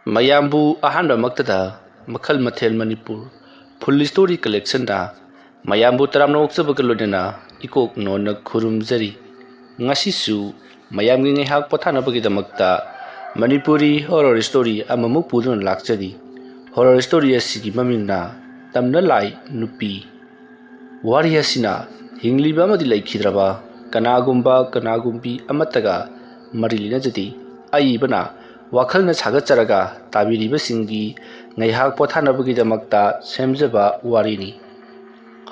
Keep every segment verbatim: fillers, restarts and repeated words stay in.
ꯃꯌꯥꯝꯕꯨ ꯑꯍꯥꯟꯕꯃꯛꯇꯗ ꯃꯈꯜ ꯃꯊꯦꯜ ꯃꯅꯤꯄꯨꯔ ꯐꯨꯜ ꯁ꯭ꯇꯣꯔꯤ ꯀꯂꯦꯛꯁꯟꯗ ꯃꯌꯥꯝꯕꯨ ꯇꯔꯥꯝꯅ ꯑꯣꯛꯆꯕꯒ ꯂꯣꯏꯅꯅ ꯏꯀꯣꯛ ꯅꯣꯟꯅ ꯈꯨꯔꯨꯝꯖꯔꯤ꯫ ꯉꯁꯤꯁꯨ ꯃꯌꯥꯝꯒꯤ ꯉꯥꯏꯍꯥꯛ ꯄꯣꯊꯥꯅꯕꯒꯤꯗꯃꯛꯇ ꯃꯅꯤꯄꯨꯔꯤ ꯍꯣꯔꯔ ꯁ꯭ꯇꯣꯔꯤ ꯑꯃꯃꯨꯛ ꯄꯨꯗꯨꯅ ꯂꯥꯛꯆꯔꯤ꯫ ꯍꯣꯔꯔ ꯁ꯭ꯇꯣꯔꯤ ꯑꯁꯤꯒꯤ ꯃꯃꯤꯡꯅ ꯇꯝꯅ ꯂꯥꯏ ꯅꯨꯄꯤ꯫ ꯋꯥꯔꯤ ꯑꯁꯤꯅ ꯍꯤꯡꯂꯤꯕ ꯑꯃꯗꯤ ꯂꯩꯈꯤꯗ꯭ꯔꯕ ꯀꯅꯥꯒꯨꯝꯕ ꯀꯅꯥꯒꯨꯝꯕꯤ ꯑꯃꯠꯇꯒ ꯃꯔꯤ ꯂꯩꯅꯖꯗꯦ꯫ ꯑꯏꯕꯅ ꯋꯥꯈꯜꯅ ꯁꯥꯒꯠꯆꯔꯒ ꯇꯥꯕꯤꯔꯤꯕꯁꯤꯡꯒꯤ ꯉꯥꯏꯍꯥꯛ ꯄꯣꯊꯥꯅꯕꯒꯤꯗꯃꯛꯇ ꯁꯦꯝꯖꯕ ꯋꯥꯔꯤꯅꯤ꯫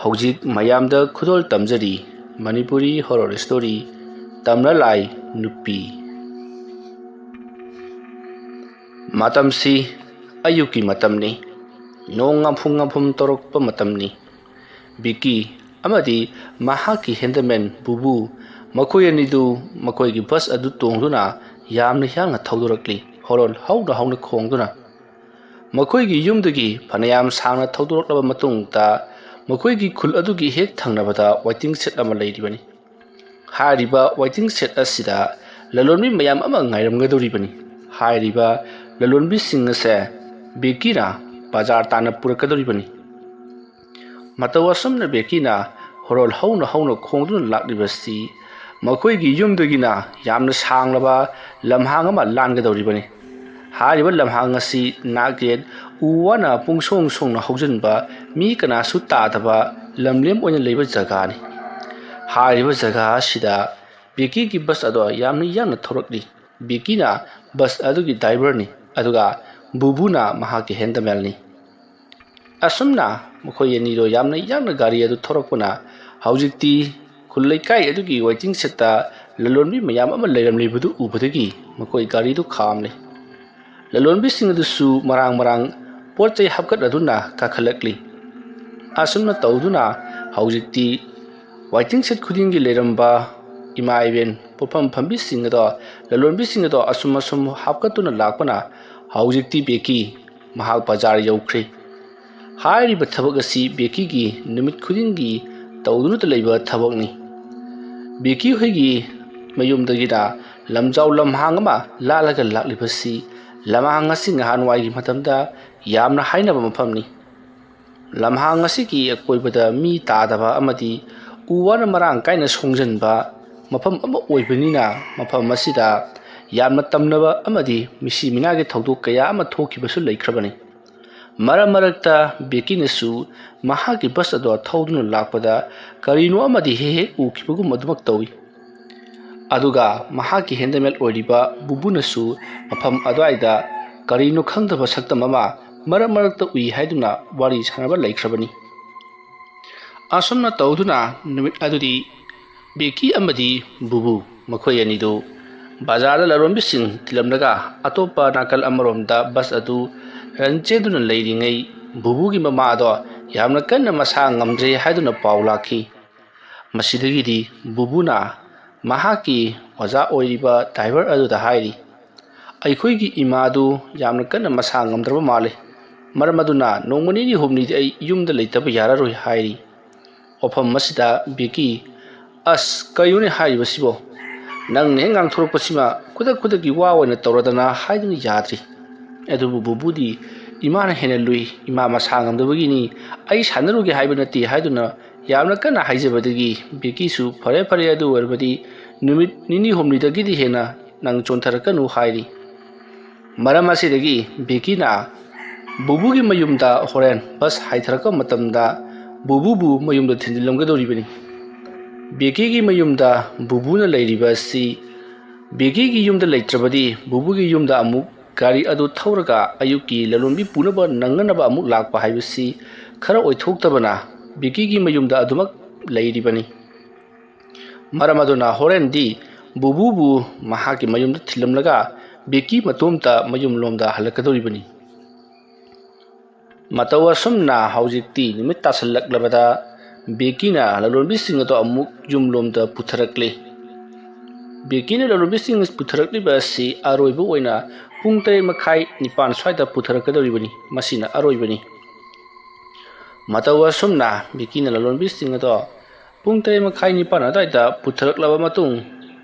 ꯍꯧꯖꯤꯛ ꯃꯌꯥꯝꯗ ꯈꯨꯗꯣꯜ ꯇꯝꯖꯔꯤ ꯃꯅꯤꯄꯨꯔꯤ ꯍꯣꯔꯔ ꯁ꯭ꯇꯣꯔꯤ ꯇꯝꯅ ꯂꯥꯏ ꯅꯨꯄꯤ꯫ ꯃꯇꯝꯁꯤ ꯑꯌꯨꯛꯀꯤ ꯃꯇꯝꯅꯤ꯫ ꯅꯣꯡ ꯉꯥꯝꯐꯨꯝ ꯉꯥꯝꯐꯨꯝ ꯇꯧꯔꯛꯄ ꯃꯇꯝꯅꯤ꯫ ꯕꯤꯀꯤ ꯑꯃꯗꯤ ꯃꯍꯥꯛꯀꯤ ꯍꯦꯟꯗꯃꯦꯟ ꯕꯨꯕꯨ, ꯃꯈꯣꯏ ꯑꯅꯤꯗꯨ ꯃꯈꯣꯏꯒꯤ ꯕꯁ ꯑꯗꯨ ꯇꯣꯡꯗꯨꯅ ꯌꯥꯝꯅ ꯌꯥꯡꯅ ꯊꯧꯗꯣꯔꯛꯂꯤ꯫ ꯍꯣꯔꯣꯟ ꯍꯧꯅ ꯍꯧꯅ ꯈꯣꯡꯗꯨꯅ꯫ ꯃꯈꯣꯏꯒꯤ ꯌꯨꯝꯗꯒꯤ ꯐꯅꯌꯥꯝ ꯁꯥꯡꯅ ꯊꯧꯗꯣꯔꯛꯂꯕ ꯃꯇꯨꯡꯗ ꯃꯈꯣꯏꯒꯤ ꯈꯨꯜ ꯑꯗꯨꯒꯤ ꯍꯦꯛ ꯊꯪꯅꯕꯗ ꯋꯦꯇꯤꯡ ꯁꯦꯗ ꯑꯃ ꯂꯩꯔꯤꯕꯅꯤ꯫ ꯍꯥꯏꯔꯤꯕ ꯋꯦꯇꯤꯡ ꯁꯦꯗ ꯑꯁꯤꯗ ꯂꯂꯣꯟꯕꯤ ꯃꯌꯥꯝ ꯑꯃ ꯉꯥꯏꯔꯝꯒꯗꯧꯔꯤꯕꯅꯤ꯫ ꯍꯥꯏꯔꯤꯕ ꯂꯂꯣꯟꯕꯤꯁꯤꯡ ꯑꯁꯦ ꯕꯤꯀꯤꯅ ꯕꯖꯥꯔ ꯇꯥꯟꯅ ꯄꯨꯔꯛꯀꯗꯧꯔꯤꯕꯅꯤ꯫ ꯃꯇꯧ ꯑꯁꯨꯝꯅ ꯕꯦꯀꯤꯅ ꯍꯣꯔꯣꯜ ꯍꯧꯅ ꯍꯧꯅ ꯈꯣꯡꯗꯨꯅ ꯂꯥꯛꯂꯤꯕꯁꯤ ꯃꯈꯣꯏꯒꯤ ꯌꯨꯝꯗꯒꯤꯅ ꯌꯥꯝꯅ ꯁꯥꯡꯂꯕ ꯂꯝꯍꯥꯡ ꯑꯃ ꯂꯥꯟꯒꯗꯧꯔꯤꯕꯅꯤ꯫ ꯍꯥꯏꯔꯤꯕ ꯂꯝꯍꯥꯡ ꯑꯁꯤ ꯅꯥꯛꯌꯦꯠ ꯎ ꯋꯥꯅ ꯄꯨꯡꯁꯣꯡ ꯁꯣꯡꯅ ꯍꯧꯖꯤꯟꯕ, ꯃꯤ ꯀꯅꯥꯁꯨ ꯇꯥꯗꯕ ꯂꯝꯂꯦꯝ ꯑꯣꯏꯅ ꯂꯩꯕ ꯖꯒꯥꯅꯤ꯫ ꯍꯥꯏꯔꯤꯕ ꯖꯒꯥ ꯑꯁꯤꯗ ꯕꯦꯀꯤꯒꯤ ꯕꯁ ꯑꯗꯣ ꯌꯥꯝꯅ ꯌꯥꯡꯅ ꯊꯧꯔꯛꯂꯤ꯫ ꯕꯦꯀꯤꯅ ꯕꯁ ꯑꯗꯨꯒꯤ ꯗ꯭ꯔꯥꯏꯚꯔꯅꯤ, ꯑꯗꯨꯒ ꯕꯨꯕꯨꯅ ꯃꯍꯥꯛꯀꯤ ꯍꯦꯟꯗꯃꯦꯟꯅꯤ꯫ ꯑꯁꯨꯝꯅ ꯃꯈꯣꯏ ꯑꯅꯤꯗꯣ ꯌꯥꯝꯅ ꯌꯥꯡꯅ ꯒꯥꯔꯤ ꯑꯗꯨ ꯊꯧꯔꯛꯄꯅ ꯍꯧꯖꯤꯛꯇꯤ ꯈꯨꯜ ꯂꯩꯀꯥꯏ ꯑꯗꯨꯒꯤ ꯋꯦꯇꯤꯡ ꯁꯦꯗꯇ ꯂꯂꯣꯟꯕꯤ ꯃꯌꯥꯝ ꯑꯃ ꯂꯩꯔꯝꯂꯤꯕꯗꯨ ꯎꯕꯗꯒꯤ ꯃꯈꯣꯏ ꯒꯥꯔꯤꯗꯨ ꯈꯥꯝꯂꯦ꯫ ꯂꯂꯣꯟꯕꯤꯁꯤꯡ ꯑꯗꯨꯁꯨ ꯃꯔꯥꯡ ꯃꯔꯥꯡ ꯄꯣꯠ ꯆꯩ ꯍꯥꯞꯀꯠꯅꯗꯨꯅ ꯀꯥꯈꯠꯂꯛꯂꯤ꯫ ꯑꯁꯨꯝꯅ ꯇꯧꯗꯨꯅ ꯍꯧꯖꯤꯛꯇꯤ ꯋꯦꯇꯤꯡ ꯁꯦꯗ ꯈꯨꯗꯤꯡꯒꯤ ꯂꯩꯔꯝꯕ ꯏꯃꯥ ꯏꯕꯦꯟ ꯄꯣꯠꯐꯝ ꯐꯝꯕꯤꯁꯤꯡ ꯑꯗꯣ, ꯂꯂꯣꯟꯕꯤꯁꯤꯡ ꯑꯗꯣ ꯑꯁꯨꯝ ꯑꯁꯨꯝ ꯍꯥꯞꯀꯠꯇꯨꯅ ꯂꯥꯛꯄꯅ ꯍꯧꯖꯤꯛꯇꯤ ꯕꯦꯀꯤ ꯃꯍꯥꯛ ꯕꯖꯥꯔ ꯌꯧꯈ꯭ꯔꯦ꯫ ꯍꯥꯏꯔꯤꯕ ꯊꯕꯛ ꯑꯁꯤ ꯕꯦꯀꯤꯒꯤ ꯅꯨꯃꯤꯠ ꯈꯨꯗꯤꯡꯒꯤ ꯇꯧꯗꯨꯅꯇ ꯂꯩꯕ ꯊꯕꯛꯅꯤ꯫ ꯕꯦꯀꯤ ꯍꯣꯏꯒꯤ ꯃꯌꯨꯝꯗꯒꯤꯅ ꯂꯝꯖꯥꯎ ꯂꯝꯍꯥꯡ ꯑꯃ ꯂꯥꯜꯂꯒ ꯂꯥꯛꯂꯤꯕꯁꯤ ꯂꯝꯍꯥꯡ ꯑꯁꯤ ꯅꯍꯥꯟꯋꯥꯏꯒꯤ ꯃꯇꯝꯗ ꯌꯥꯝꯅ ꯍꯥꯏꯅꯕ ꯃꯐꯝꯅꯤ꯫ ꯂꯝꯍꯥꯡ ꯑꯁꯤꯒꯤ ꯑꯀꯣꯏꯕꯗ ꯃꯤ ꯇꯥꯗꯕ ꯑꯃꯗꯤ ꯎ ꯋꯥꯅ ꯃꯔꯥꯡ ꯀꯥꯏꯅ ꯁꯣꯡꯖꯟꯕ ꯃꯐꯝ ꯑꯃ ꯑꯣꯏꯕꯅꯤꯅ, ꯃꯐꯝ ꯑꯁꯤꯗ ꯌꯥꯝꯅ ꯇꯝꯅꯕ ꯑꯃꯗꯤ ꯃꯤꯁꯤ ꯃꯤꯅꯥꯒꯤ ꯊꯧꯗꯣꯛ ꯀꯌꯥ ꯑꯃ ꯊꯣꯛꯈꯤꯕꯁꯨ ꯂꯩꯈ꯭ꯔꯕꯅꯤ꯫ ꯃꯔꯛ ꯃꯔꯛꯇ ꯕꯦꯀꯤꯅꯁꯨ ꯃꯍꯥꯛꯀꯤ ꯕꯁ ꯑꯗꯣ ꯊꯧꯗꯨꯅ ꯂꯥꯛꯄꯗ ꯀꯔꯤꯅꯣ ꯑꯃꯗꯤ ꯍꯦꯛ ꯍꯦꯛ ꯎꯈꯤꯕꯒꯨꯝ ꯑꯗꯨꯃꯛ ꯇꯧꯏ꯫ ꯑꯗꯨꯒ ꯃꯍꯥꯛꯀꯤ ꯍꯦꯟꯗꯃꯦꯟ ꯑꯣꯏꯔꯤꯕ ꯕꯨꯕꯨꯅꯁꯨ ꯃꯐꯝ ꯑꯗꯨꯋꯥꯏꯗ ꯀꯔꯤꯅꯣ ꯈꯪꯗꯕ ꯁꯛꯇꯝ ꯑꯃ ꯃꯔꯛ ꯃꯔꯛꯇ ꯎꯏ ꯍꯥꯏꯗꯨꯅ ꯋꯥꯔꯤ ꯁꯥꯟꯅꯕ ꯂꯩꯈ꯭ꯔꯕꯅꯤ꯫ ꯑꯁꯨꯝꯅ ꯇꯧꯗꯨꯅ ꯅꯨꯃꯤꯠ ꯑꯗꯨꯗꯤ ꯕꯦꯀꯤ ꯑꯃꯗꯤ ꯕꯨꯕꯨ ꯃꯈꯣꯏ ꯑꯅꯤꯗꯨ ꯕꯖꯥꯔꯗ ꯂꯂꯣꯟꯕꯤꯁꯤꯡ ꯊꯤꯜꯂꯝꯂꯒ ꯑꯇꯣꯞꯄ ꯅꯥꯀꯜ ꯑꯃꯔꯣꯝꯗ ꯕꯁ ꯑꯗꯨ ꯔꯟ ꯆꯦꯟꯗꯨꯅ ꯂꯩꯔꯤꯉꯩ, ꯕꯨꯕꯨꯒꯤ ꯃꯃꯥꯗꯣ ꯌꯥꯝꯅ ꯀꯟꯅ ꯃꯁꯥ ꯉꯝꯗ꯭ꯔꯦ ꯍꯥꯏꯗꯨꯅ ꯄꯥꯎ ꯂꯥꯛꯈꯤ꯫ ꯃꯁꯤꯗꯒꯤꯗꯤ ꯕꯨꯕꯨꯅ ꯃꯍꯥꯛꯀꯤ ꯑꯣꯖꯥ ꯑꯣꯏꯔꯤꯕ ꯗ꯭ꯔꯥꯏꯚꯔ ꯑꯗꯨꯗ ꯍꯥꯏꯔꯤ, "ꯑꯩꯈꯣꯏꯒꯤ ꯏꯃꯥꯗꯨ ꯌꯥꯝꯅ ꯀꯟꯅ ꯃꯁꯥ ꯉꯝꯗ꯭ꯔꯕ ꯃꯥꯜꯂꯤ꯫ ꯃꯔꯝ ꯑꯗꯨꯅ ꯅꯣꯡꯃ ꯅꯤꯅꯤ ꯍꯨꯝꯅꯤꯗꯤ ꯑꯩ ꯌꯨꯝꯗ ꯂꯩꯇꯕ ꯌꯥꯔꯔꯣꯏ" ꯍꯥꯏꯔꯤ꯫ ꯋꯥꯐꯝ ꯑꯁꯤꯗ ꯕꯦꯀꯤ, "ꯑꯁ, ꯀꯩꯅꯣꯅꯦ ꯍꯥꯏꯔꯤꯕꯁꯤꯕꯣ? ꯅꯪꯅ ꯍꯦꯛ ꯉꯥꯡꯊꯣꯔꯛꯄꯁꯤꯃ ꯈꯨꯗꯛ ꯈꯨꯗꯛꯀꯤ ꯋꯥ ꯑꯣꯏꯅ ꯇꯧꯔꯗꯅ" ꯍꯥꯏꯗꯨꯅ ꯌꯥꯗ꯭ꯔꯤ꯫ ꯑꯗꯨꯕꯨ ꯕꯨꯕꯨꯗꯤ, "ꯏꯃꯥꯅ ꯍꯦꯟꯅ ꯂꯨꯏ, ꯏꯃꯥ ꯃꯁꯥ ꯉꯝꯗꯕꯒꯤꯅꯤ, ꯑꯩ ꯁꯥꯟꯅꯔꯨꯒꯦ ꯍꯥꯏꯕ ꯅꯠꯇꯦ" ꯍꯥꯏꯗꯨꯅ ꯌꯥꯝꯅ ꯀꯟꯅ ꯍꯥꯏꯖꯕꯗꯒꯤ ꯕꯦꯀꯤꯁꯨ, "ꯐꯔꯦ ꯐꯔꯦ, ꯑꯗꯨ ꯑꯣꯏꯔꯕꯗꯤ ꯅꯨꯃꯤꯠ ꯅꯤꯅꯤ ꯍꯨꯝꯅꯤꯗꯒꯤꯗꯤ ꯍꯦꯟꯅ ꯅꯪ ꯆꯣꯟꯊꯔꯛꯀꯅꯨ" ꯍꯥꯏꯔꯤ꯫ ꯃꯔꯝ ꯑꯁꯤꯗꯒꯤ ꯕꯦꯀꯤꯅ ꯕꯨꯕꯨꯒꯤ ꯃꯌꯨꯝꯗ ꯍꯣꯔꯦꯟ ꯕꯁ ꯍꯥꯏꯊꯔꯛꯄ ꯃꯇꯝꯗ ꯕꯨꯕꯨꯕꯨ ꯃꯌꯨꯝꯗ ꯊꯤꯟꯖꯤꯜꯂꯝꯒꯗꯧꯔꯤꯕꯅꯤ꯫ ꯕꯦꯀꯤꯒꯤ ꯃꯌꯨꯝꯗ ꯕꯨꯕꯨꯅ ꯂꯩꯔꯤꯕ ꯑꯁꯤ, ꯕꯦꯀꯤꯒꯤ ꯌꯨꯝꯗ ꯂꯩꯇ꯭ꯔꯕꯗꯤ ꯕꯨꯕꯨꯒꯤ ꯌꯨꯝꯗ ꯑꯃꯨꯛ ꯒꯥꯔꯤ ꯑꯗꯨ ꯊꯧꯔꯒ ꯑꯌꯨꯛꯀꯤ ꯂꯂꯣꯟꯕꯤ ꯄꯨꯅꯕ ꯅꯪꯅꯅꯕ ꯑꯃꯨꯛ ꯂꯥꯛꯄ ꯍꯥꯏꯕꯁꯤ ꯈꯔ ꯑꯣꯏꯊꯣꯛꯇꯕꯅ ꯕꯦꯀꯤꯒꯤ ꯃꯌꯨꯝꯗ ꯑꯗꯨꯃꯛ ꯂꯩꯔꯤꯕꯅꯤ꯫ ꯃꯔꯝ ꯑꯗꯨꯅ ꯍꯣꯔꯦꯟꯗꯤ ꯕꯨꯕꯨꯕꯨ ꯃꯍꯥꯛꯀꯤ ꯃꯌꯨꯝꯗ ꯊꯤꯜꯂꯝꯂꯒ ꯕꯦꯀꯤ ꯃꯇꯣꯝꯇ ꯃꯌꯨꯝꯂꯣꯝꯗ ꯍꯜꯂꯛꯀꯗꯧꯔꯤꯕꯅꯤ꯫ ꯃꯇꯧ ꯑꯁꯨꯝꯅ ꯍꯧꯖꯤꯛꯇꯤ ꯅꯨꯃꯤꯠ ꯇꯥꯁꯜꯂꯛꯂꯕꯗ ꯕꯦꯀꯤꯅ ꯂꯂꯣꯟꯕꯤꯁꯤꯡ ꯑꯗꯨ ꯑꯃꯨꯛ ꯌꯨꯝꯂꯣꯝꯗ ꯄꯨꯊꯔꯛꯂꯤ꯫ ꯕꯦꯀꯤꯅ ꯂꯂꯣꯟꯕꯤꯁꯤꯡ ꯄꯨꯊꯔꯛꯂꯤꯕ ꯑꯁꯤ ꯑꯔꯣꯏꯕ ꯑꯣꯏꯅ ꯄꯨꯡ ꯇꯔꯦꯠ ꯃꯈꯥꯏ, ꯅꯤꯄꯥꯟ ꯁ꯭ꯋꯥꯏꯗ ꯄꯨꯊꯔꯛꯀꯗꯧꯔꯤꯕꯅꯤ꯫ ꯃꯁꯤꯅ ꯑꯔꯣꯏꯕꯅꯤ꯫ ꯃꯇꯧ ꯑꯁꯨꯝꯅ ꯕꯦꯀꯤꯅ ꯂꯂꯣꯟꯕꯤꯁꯤꯡ ꯑꯗꯣ ꯄꯨꯡ ꯇꯔꯦꯠ ꯃꯈꯥꯏ, ꯅꯤꯄꯥꯟ ꯑꯗꯨꯋꯥꯏꯗ ꯄꯨꯊꯔꯛꯂꯕ ꯃꯇꯨꯡ,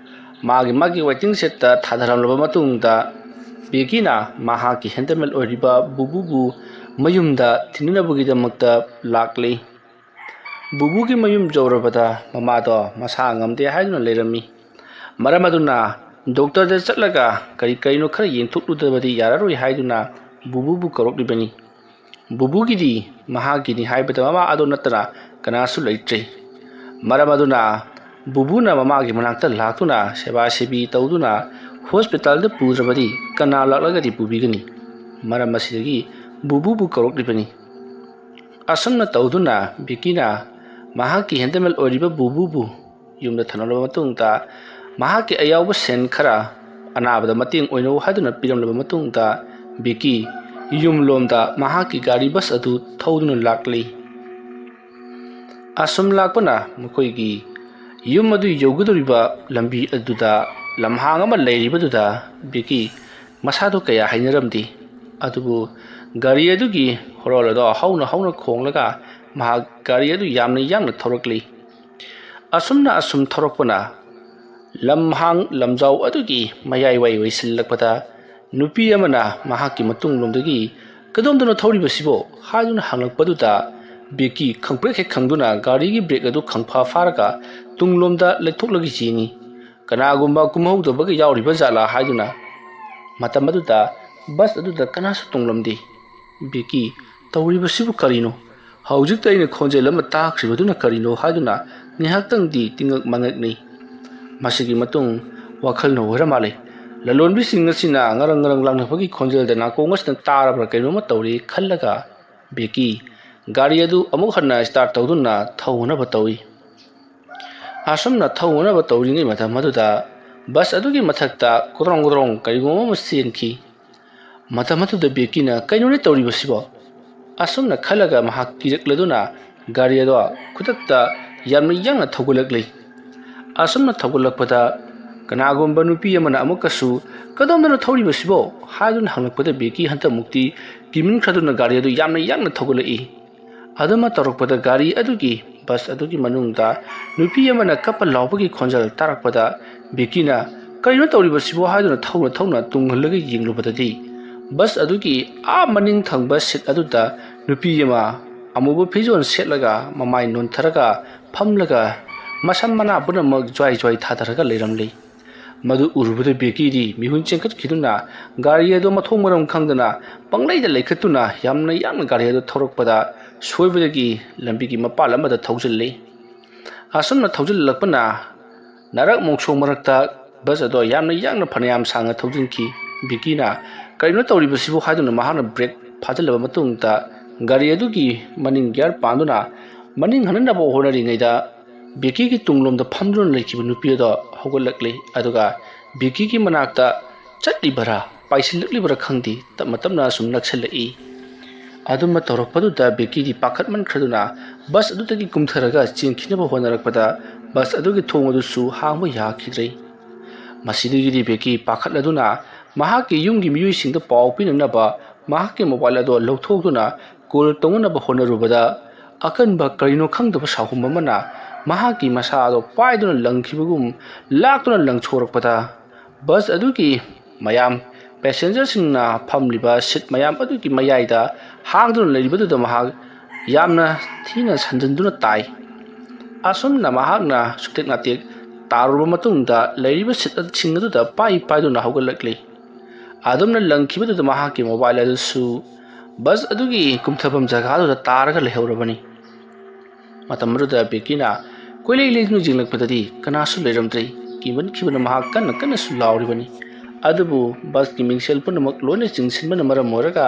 ꯃꯥꯒꯤ ꯃꯥꯒꯤ waiting shed ꯊꯥꯗꯔꯝꯂꯕ ꯃꯇꯨꯡꯗ, ꯕꯦꯀꯤꯅ ꯃꯍꯥꯛꯀꯤ ꯍꯦꯟꯗꯃꯦꯟ ꯑꯣꯏꯔꯤꯕ ꯕꯨꯕꯨꯕꯨ ꯃꯌꯨꯝꯗ ꯊꯤꯟꯅꯅꯕꯒꯤꯗꯃꯛꯇ ꯂꯥꯛꯂꯤ꯫ ꯕꯨꯕꯨꯒꯤ ꯃꯌꯨꯝ ꯌꯧꯔꯕꯗ ꯃꯃꯥꯗꯣ ꯃꯁꯥ ꯉꯝꯗꯦ ꯍꯥꯏꯗꯨꯅ ꯂꯩꯔꯝꯃꯤ꯫ ꯃꯔꯝ ꯑꯗꯨꯅ ꯗꯣꯛꯇꯔꯗ ꯆꯠꯂꯒ ꯀꯔꯤ ꯀꯔꯤꯅꯣ ꯈꯔ ꯌꯦꯡꯊꯣꯛꯂꯨꯗꯕꯗꯤ ꯌꯥꯔꯔꯣꯏ ꯍꯥꯏꯗꯨꯅ ꯕꯨꯕꯨꯕꯨ ꯀꯧꯔꯛꯂꯤꯕꯅꯤ꯫ ꯕꯨꯕꯨꯒꯤꯗꯤ ꯃꯍꯥꯛꯀꯤꯅꯤ ꯍꯥꯏꯕꯗ ꯃꯃꯥ ꯑꯗꯨ ꯅꯠꯇꯅ ꯀꯅꯥꯁꯨ ꯂꯩꯇ꯭ꯔꯦ꯫ ꯃꯔꯝ ꯑꯗꯨꯅ ꯕꯨꯕꯨꯅ ꯃꯃꯥꯒꯤ ꯃꯅꯥꯛꯇ ꯂꯥꯛꯇꯨꯅ ꯁꯦꯕꯥ ꯁꯦꯕꯤ ꯇꯧꯗꯨꯅ ꯍꯣꯁꯄꯤꯇꯥꯜꯗ ꯄꯨꯗ꯭ꯔꯕꯗꯤ ꯀꯅꯥ ꯂꯥꯛꯂꯒꯗꯤ ꯄꯨꯕꯤꯒꯅꯤ? ꯃꯔꯝ ꯑꯁꯤꯗꯒꯤ ꯕꯨꯕꯨꯕꯨ ꯀꯧꯔꯛꯂꯤꯕꯅꯤ꯫ ꯑꯁꯨꯝꯅ ꯇꯧꯗꯨꯅ ꯕꯤꯀꯤꯅ ꯃꯍꯥꯛꯀꯤ ꯍꯦꯟꯗꯃꯦꯟ ꯑꯣꯏꯔꯤꯕ ꯕꯨꯕꯨꯕꯨ ꯌꯨꯝꯗ ꯊꯝꯂꯕ ꯃꯇꯨꯡꯗ, ꯃꯍꯥꯛꯀꯤ ꯑꯌꯥꯎꯕ ꯁꯦꯟ ꯈꯔ ꯑꯅꯥꯕꯗ ꯃꯇꯦꯡ ꯑꯣꯏꯅꯧ ꯍꯥꯏꯗꯨꯅ ꯄꯤꯔꯝꯂꯕ ꯃꯇꯨꯡꯗ, ꯕꯤꯀꯤ ꯌꯨꯝꯂꯣꯝꯗ ꯃꯍꯥꯛꯀꯤ ꯒꯥꯔꯤ ꯕꯁ ꯑꯗꯨ ꯊꯧꯗꯨꯅ ꯂꯥꯛꯂꯤ꯫ ꯑꯁꯨꯝ ꯂꯥꯛꯄꯅ ꯃꯈꯣꯏꯒꯤ ꯌꯨꯝ ꯑꯗꯨ ꯌꯧꯒꯗꯧꯔꯤꯕ ꯂꯝꯕꯤ ꯑꯗꯨꯗ ꯂꯝꯍꯥꯡ ꯑꯃ ꯂꯩꯔꯤꯕꯗꯨꯗ ꯕꯤꯀꯤ ꯃꯁꯥꯗꯨ ꯀꯌꯥ ꯍꯩꯅꯔꯝꯗꯦ꯫ ꯑꯗꯨꯕꯨ ꯒꯥꯔꯤ ꯑꯗꯨꯒꯤ ꯍꯣꯔꯣꯜ ꯑꯗꯣ ꯍꯧꯅ ꯍꯧꯅ ꯈꯣꯡꯂꯒ ꯃꯍꯥꯛ ꯒꯥꯔꯤ ꯑꯗꯨ ꯌꯥꯝꯅ ꯌꯥꯡꯅ ꯊꯧꯔꯛꯂꯤ꯫ ꯑꯁꯨꯝꯅ ꯑꯁꯨꯝ ꯊꯧꯔꯛꯄꯅ ꯂꯝꯍꯥꯡ ꯂꯝꯖꯥꯎ ꯑꯗꯨꯒꯤ ꯃꯌꯥꯏꯋꯥꯏ ꯑꯣꯏꯁꯤꯜꯂꯛꯄꯗ ꯅꯨꯄꯤ ꯑꯃꯅ ꯃꯍꯥꯛꯀꯤ ꯃꯇꯨꯡꯂꯣꯝꯗꯒꯤ "ꯀꯗꯣꯝꯗꯅꯣ ꯊꯧꯔꯤꯕꯁꯤꯕꯣ?" ꯍꯥꯏꯗꯨꯅ ꯍꯪꯂꯛꯄꯗꯨꯗ ꯕꯦꯀꯤ ꯈꯪꯄ꯭ꯔꯦꯛ ꯍꯦꯛ ꯈꯪꯗꯨꯅ ꯒꯥꯔꯤꯒꯤ ꯕ꯭ꯔꯦꯛ ꯑꯗꯨ ꯈꯪꯐꯥ ꯐꯥꯔꯒ ꯇꯨꯡꯂꯣꯝꯗ ꯂꯩꯊꯣꯛꯂꯒ ꯌꯦꯡꯉꯤ꯫ ꯀꯅꯥꯒꯨꯝꯕ ꯀꯨꯝꯍꯧꯗꯕꯒ ꯌꯥꯎꯔꯤꯕ ꯖꯥꯠꯂꯥ ꯍꯥꯏꯗꯨꯅ꯫ ꯃꯇꯝ ꯑꯗꯨꯗ ꯕꯁ ꯑꯗꯨꯗ ꯀꯅꯥꯁꯨ ꯇꯣꯡꯂꯝꯗꯦ꯫ ꯕꯦꯀꯤ, "ꯇꯧꯔꯤꯕꯁꯤꯕꯨ ꯀꯔꯤꯅꯣ? ꯍꯧꯖꯤꯛꯇ ꯑꯩꯅ ꯈꯣꯟꯖꯦꯜ ꯑꯃ ꯇꯥꯈ꯭ꯔꯤꯕꯗꯨꯅ ꯀꯔꯤꯅꯣ?" ꯍꯥꯏꯗꯨꯅ ꯉꯥꯏꯍꯥꯛꯇꯪꯗꯤ ꯇꯤꯉꯛ ꯃꯉꯛꯅꯩ꯫ ꯃꯁꯤꯒꯤ ꯃꯇꯨꯡ ꯋꯥꯈꯜꯅ ꯑꯣꯏꯔ ꯃꯥꯜꯂꯦ꯫ ꯂꯂꯣꯟꯕꯤꯁꯤꯡ ꯑꯁꯤꯅ ꯉꯔꯪ ꯉꯔꯪ ꯂꯥꯡꯅꯕꯒꯤ ꯈꯣꯟꯖꯦꯜꯗ ꯅꯥꯀꯣꯡ ꯑꯁꯤꯗ ꯇꯥꯔꯕ꯭ꯔꯥ ꯀꯩꯅꯣꯝꯃ ꯇꯧꯔꯦ ꯈꯜꯂꯒ ꯕꯦꯀꯤ ꯒꯥꯔꯤ ꯑꯗꯨ ꯑꯃꯨꯛ ꯍꯟꯅ ꯁ꯭ꯇꯥꯔꯠ ꯇꯧꯗꯨꯅ ꯊꯧꯅꯅꯕ ꯇꯧꯏ꯫ ꯑꯁꯨꯝꯅ ꯊꯧꯅꯅꯕ ꯇꯧꯔꯤꯉꯩ ꯃꯇꯝ ꯑꯗꯨꯗ ꯕꯁ ꯑꯗꯨꯒꯤ ꯃꯊꯛꯇ ꯀꯣꯗ꯭ꯔꯣꯡ ꯀꯣꯗ꯭ꯔꯣꯡ ꯀꯔꯤꯒꯨꯝꯕ ꯑꯃ ꯆꯦꯟꯈꯤ꯫ ꯃꯇꯝ ꯑꯗꯨꯗ ꯕꯦꯀꯤꯅ "ꯀꯩꯅꯣꯅꯦ ꯇꯧꯔꯤꯕꯁꯤꯕꯣ?" ꯑꯁꯨꯝꯅ ꯈꯜꯂꯒ ꯃꯍꯥꯛ ꯀꯤꯔꯛꯂꯗꯨꯅ ꯒꯥꯔꯤ ꯑꯗꯣ ꯈꯨꯗꯛꯇ ꯌꯥꯝꯅ ꯌꯥꯡꯅ ꯊꯧꯒꯠꯂꯛꯂꯤ꯫ ꯑꯁꯨꯝꯅ ꯊꯧꯒꯠꯂꯛꯄꯗ ꯀꯅꯥꯒꯨꯝꯕ ꯅꯨꯄꯤ ꯑꯃꯅ ꯑꯃꯨꯛꯀꯁꯨ "ꯀꯗꯣꯝꯗꯅꯣ ꯊꯧꯔꯤꯕꯁꯤꯕꯣ?" ꯍꯥꯏꯗꯨꯅ ꯍꯪꯂꯛꯄꯗ ꯕꯦꯀꯤ ꯍꯟꯗꯛꯃꯨꯛꯇꯤ ꯀꯤꯃꯤꯟꯈ꯭ꯔꯗꯨꯅ ꯒꯥꯔꯤ ꯑꯗꯨ ꯌꯥꯝꯅ ꯌꯥꯡꯅ ꯊꯧꯒꯠꯂꯛꯏ꯫ ꯑꯗꯨꯃ ꯇꯧꯔꯛꯄꯗ ꯒꯥꯔꯤ ꯑꯗꯨꯒꯤ, ꯕꯁ ꯑꯗꯨꯒꯤ ꯃꯅꯨꯡꯗ ꯅꯨꯄꯤ ꯑꯃꯅ ꯀꯞꯄ ꯂꯥꯎꯕꯒꯤ ꯈꯣꯟꯖꯦꯜ ꯇꯥꯔꯛꯄꯗ ꯕꯦꯀꯤꯅ "ꯀꯔꯤꯅꯣ ꯇꯧꯔꯤꯕꯁꯤꯕꯨ?" ꯍꯥꯏꯗꯨꯅ ꯊꯧꯅ ꯊꯧꯅ ꯇꯨꯡꯍꯜꯂꯒ ꯌꯦꯡꯂꯨꯕꯗꯗꯤ, ꯕꯁ ꯑꯗꯨꯒꯤ ꯑꯥ ꯃꯅꯤꯡ ꯊꯪꯕ ꯁꯤꯠ ꯑꯗꯨꯗ ꯅꯨꯄꯤ ꯑꯃ ꯑꯃꯨꯕ ꯐꯤꯖꯣꯜ ꯁꯦꯠꯂꯒ, ꯃꯃꯥꯏ ꯅꯣꯟꯊꯔꯒ ꯐꯝꯂꯒ, ꯃꯁꯝ ꯃꯅꯥ ꯄꯨꯝꯅꯃꯛ ꯖ꯭ꯋꯥꯏ ꯖ꯭ꯋꯥꯏ ꯊꯥꯗꯔꯒ ꯂꯩꯔꯝꯂꯤ꯫ ꯃꯗꯨ ꯎꯔꯨꯕꯗ ꯕꯦꯀꯤꯗꯤ ꯃꯤꯍꯨꯟ ꯆꯦꯟꯈꯠꯈꯤꯗꯨꯅ ꯒꯥꯔꯤ ꯑꯗꯨ ꯃꯊꯣꯡ ꯃꯔꯝ ꯈꯪꯗꯅ ꯄꯪꯂꯩꯗ ꯂꯩꯈꯠꯇꯨꯅ ꯌꯥꯝꯅ ꯌꯥꯡꯅ ꯒꯥꯔꯤ ꯑꯗꯨ ꯊꯧꯔꯛꯄꯗ ꯁꯣꯏꯕꯗꯒꯤ ꯂꯝꯕꯤꯒꯤ ꯃꯄꯥꯜ ꯑꯃꯗ ꯊꯧꯖꯤꯜꯂꯤ꯫ ꯑꯁꯨꯝꯅ ꯊꯧꯖꯤꯜꯂꯛꯄꯅ ꯅꯔꯛ ꯃꯣꯡꯁꯣꯡ ꯃꯔꯛꯇ ꯕꯁ ꯑꯗꯣ ꯌꯥꯝꯅ ꯌꯥꯡꯅ ꯐꯅꯌꯥꯝ ꯁꯥꯡꯅ ꯊꯧꯖꯤꯟꯈꯤ꯫ ꯕꯦꯀꯤꯅ "ꯀꯔꯤꯅꯣ ꯇꯧꯔꯤꯕꯁꯤꯕꯨ?" ꯍꯥꯏꯗꯨꯅ ꯃꯍꯥꯛꯅ ꯕ꯭ꯔꯦꯛ ꯐꯥꯖꯤꯜꯂꯕ ꯃꯇꯨꯡꯗ ꯒꯥꯔꯤ ꯑꯗꯨꯒꯤ ꯃꯅꯤꯡ ꯒꯤꯌꯥꯔ ꯄꯥꯟꯗꯨꯅ ꯃꯅꯤꯡ ꯍꯟꯅꯅꯕ ꯍꯣꯠꯅꯔꯤꯉꯩꯗ ꯕꯦꯀꯤꯒꯤ ꯇꯨꯡꯂꯣꯝꯗ ꯐꯝꯗꯨꯅ ꯂꯩꯈꯤꯕ ꯅꯨꯄꯤ ꯑꯗꯣ ꯍꯧꯒꯠꯂꯛꯂꯤ꯫ ꯑꯗꯨꯒ ꯕꯦꯀꯤꯒꯤ ꯃꯅꯥꯛꯇ ꯆꯠꯂꯤꯕꯔꯥ, ꯄꯥꯏꯁꯤꯜꯂꯛꯂꯤꯕꯔꯥ ꯈꯪꯗꯦ, ꯇꯞꯅ ꯇꯞꯅ ꯁꯨꯝ ꯅꯛꯁꯤꯜꯂꯛꯏ꯫ ꯑꯗꯨꯝꯅ ꯇꯧꯔꯛꯄꯗꯨꯗ ꯕꯦꯀꯤꯗꯤ ꯄꯥꯈꯠꯃꯟꯈ꯭ꯔꯗꯨꯅ ꯕꯁ ꯑꯗꯨꯗꯒꯤ ꯀꯨꯝꯊꯔꯒ ꯆꯦꯟꯈꯤꯅꯕ ꯍꯣꯠꯅꯔꯛꯄꯗ ꯕꯁ ꯑꯗꯨꯒꯤ ꯊꯣꯡ ꯑꯗꯨꯁꯨ ꯍꯥꯡꯕ ꯌꯥꯈꯤꯗ꯭ꯔꯦ꯫ ꯃꯁꯤꯗꯒꯤꯗꯤ ꯕꯦꯀꯤ ꯄꯥꯈꯠꯂꯗꯨꯅ ꯃꯍꯥꯛꯀꯤ ꯌꯨꯝꯒꯤ ꯃꯤꯑꯣꯏꯁꯤꯡꯗ ꯄꯥꯎ ꯄꯤꯅꯅꯕ ꯃꯍꯥꯛꯀꯤ ꯃꯣꯕꯥꯏꯜ ꯑꯗꯨ ꯂꯧꯊꯣꯛꯇꯨꯅ ꯀꯣꯜ ꯇꯧꯅꯅꯕ ꯍꯣꯠꯅꯔꯨꯕꯗ, ꯑꯀꯟꯕ ꯀꯔꯤꯅꯣ ꯈꯪꯗꯕ ꯁꯥꯍꯨꯝ ꯑꯃꯅ ꯃꯍꯥꯛꯀꯤ ꯃꯁꯥ ꯑꯗꯨ ꯄꯥꯏꯗꯨꯅ ꯂꯪꯈꯤꯕꯒꯨꯝ ꯂꯥꯛꯇꯨꯅ ꯂꯪꯊꯣꯔꯛꯄꯗ, ꯕꯁ ꯑꯗꯨꯒꯤ ꯃꯌꯥꯝ, ꯄꯦꯁꯦꯟꯖꯔꯁꯤꯡꯅ ꯐꯝꯂꯤꯕ ꯁꯤꯠ ꯃꯌꯥꯝ ꯑꯗꯨꯒꯤ ꯃꯌꯥꯏꯗ ꯍꯥꯡꯗꯨꯅ ꯂꯩꯔꯤꯕꯗꯨꯗ ꯃꯍꯥꯛ ꯌꯥꯝꯅ ꯊꯤꯅ ꯁꯟꯖꯟꯗꯨꯅ ꯇꯥꯏ꯫ ꯑꯁꯨꯝꯅ ꯃꯍꯥꯛꯅ ꯁꯨꯛꯇꯦꯛ ꯅꯥꯇꯦꯛ ꯇꯥꯔꯨꯔꯕ ꯃꯇꯨꯡꯗ, ꯂꯩꯔꯤꯕ ꯁꯤꯠꯁꯤꯡ ꯑꯗꯨꯗ ꯄꯥꯏ ꯄꯥꯏꯗꯨꯅ ꯍꯧꯒꯠꯂꯛꯂꯤ꯫ ꯑꯗꯨꯝꯅ ꯂꯪꯈꯤꯕꯗꯨꯗ ꯃꯍꯥꯛꯀꯤ ꯃꯣꯕꯥꯏꯜ ꯑꯗꯨꯁꯨ ꯕꯁ ꯑꯗꯨꯒꯤ ꯀꯨꯝꯊꯐꯝ ꯖꯒꯥꯗꯨꯗ ꯇꯥꯔꯒ ꯂꯩꯍꯧꯔꯕꯅꯤ꯫ ꯃꯇꯝ ꯑꯗꯨꯗ ꯕꯦꯀꯤꯅ ꯀꯣꯏꯂꯩ ꯂꯩꯗꯨꯅ ꯌꯦꯡꯂꯛꯄꯗꯗꯤ ꯀꯅꯥꯁꯨ ꯂꯩꯔꯝꯗ꯭ꯔꯦ꯫ ꯀꯤꯃꯟꯈꯤꯕꯅ ꯃꯍꯥꯛ ꯀꯟꯅ ꯀꯟꯅꯁꯨ ꯂꯥꯎꯔꯤꯕꯅꯤ꯫ ꯑꯗꯨꯕꯨ ꯕꯁꯀꯤ ꯃꯤꯡꯁꯦꯜ ꯄꯨꯝꯅꯃꯛ ꯂꯣꯏꯅ ꯆꯤꯡꯁꯤꯟꯕꯅ ꯃꯔꯝ ꯑꯣꯏꯔꯒ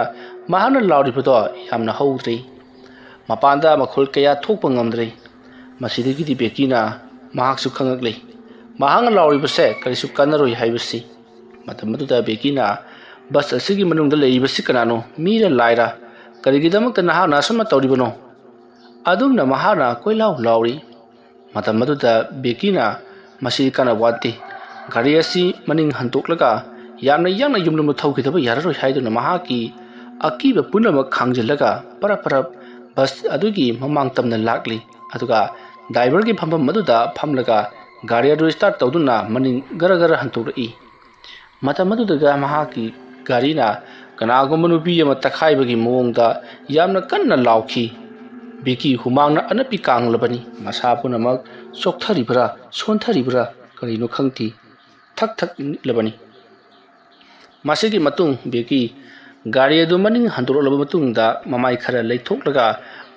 ꯃꯍꯥꯛꯅ ꯂꯥꯎꯔꯤꯕꯗꯣ ꯌꯥꯝꯅ ꯍꯧꯗ꯭ꯔꯦ꯫ ꯃꯄꯥꯟꯗ ꯃꯈꯣꯜ ꯀꯌꯥ ꯊꯣꯛꯄ ꯉꯝꯗ꯭ꯔꯦ꯫ ꯃꯁꯤꯗꯒꯤꯗꯤ ꯕꯦꯀꯤꯅ ꯃꯍꯥꯛꯁꯨ ꯈꯪꯉꯛꯂꯦ, ꯃꯍꯥꯛꯅ ꯂꯥꯎꯔꯤꯕꯁꯦ ꯀꯔꯤꯁꯨ ꯀꯥꯟꯅꯔꯣꯏ ꯍꯥꯏꯕꯁꯤ꯫ ꯃꯇꯝ ꯑꯗꯨꯗ ꯕꯦꯀꯤꯅ, "ꯕꯁ ꯑꯁꯤꯒꯤ ꯃꯅꯨꯡꯗ ꯂꯩꯔꯤꯕꯁꯤ ꯀꯅꯥꯅꯣ? ꯃꯤꯔ ꯂꯥꯏꯔ? ꯀꯔꯤꯒꯤꯗꯃꯛꯇ ꯅꯍꯥꯛꯅ ꯑꯁꯨꯝꯅ ꯇꯧꯔꯤꯕꯅꯣ?" ꯑꯗꯨꯝꯅ ꯃꯍꯥꯛꯅ ꯀꯣꯏꯂꯥꯎ ꯂꯥꯎꯔꯤ꯫ ꯃꯇꯝ ꯑꯗꯨꯗ ꯕꯦꯀꯤꯅ, "ꯃꯁꯤ ꯀꯥꯟꯅꯕ ꯋꯥꯠꯇꯦ, ꯒꯥꯔꯤ ꯑꯁꯤ ꯃꯅꯤꯡ ꯍꯟꯗꯣꯛꯂꯒ ꯌꯥꯝꯅ ꯌꯥꯡꯅ ꯌꯨꯝꯂꯣꯝꯗ ꯊꯧꯈꯤꯗꯕ ꯌꯥꯔꯔꯣꯏ" ꯍꯥꯏꯗꯨꯅ ꯃꯍꯥꯛꯀꯤ ꯑꯀꯤꯕ ꯄꯨꯝꯅꯃꯛ ꯈꯥꯡꯖꯤꯜꯂꯒ ꯄꯔꯞ ꯄꯔꯞ ꯕꯁ ꯑꯗꯨꯒꯤ ꯃꯃꯥꯡ ꯇꯝꯅ ꯂꯥꯛꯂꯤ꯫ ꯑꯗꯨꯒ ꯗ꯭ꯔꯥꯏꯚꯔꯒꯤ ꯐꯝꯐꯝ ꯑꯗꯨꯗ ꯐꯝꯂꯒ ꯒꯥꯔꯤ ꯑꯗꯨ start ꯇꯧꯗꯨꯅ ꯃꯅꯤꯡ ꯒꯔ ꯒꯔ ꯍꯟꯇꯣꯔꯛꯏ꯫ ꯃꯇꯝ ꯑꯗꯨꯗꯒ ꯃꯍꯥꯛꯀꯤ ꯒꯥꯔꯤꯅ ꯀꯅꯥꯒꯨꯝꯕ ꯅꯨꯄꯤ ꯑꯃ ꯇꯛꯈꯥꯏꯕꯒꯤ ꯃꯑꯣꯡꯗ ꯌꯥꯝꯅ ꯀꯟꯅ ꯂꯥꯎꯈꯤ꯫ ꯕꯦꯀꯤ ꯍꯨꯃꯥꯡꯅ ꯑꯅꯞꯄꯤ ꯀꯥꯡꯂꯕꯅꯤ꯫ ꯃꯁꯥ ꯄꯨꯝꯅꯃꯛ ꯆꯣꯛꯊꯔꯤꯕ꯭ꯔꯥ, ꯁꯣꯟꯊꯔꯤꯕ꯭ꯔꯥ, ꯀꯔꯤꯅꯣ ꯈꯪꯗꯦ꯫ ꯊꯛ ꯊꯛ ꯅꯤꯛꯂꯕꯅꯤ꯫ ꯃꯁꯤꯒꯤ ꯃꯇꯨꯡ ꯕꯦꯀꯤ ꯒꯥꯔꯤ ꯑꯗꯨ ꯃꯅꯤꯡ ꯍꯟꯗꯣꯔꯛꯂꯕ ꯃꯇꯨꯡꯗ ꯃꯃꯥꯏ ꯈꯔ ꯂꯩꯊꯣꯛꯂꯒ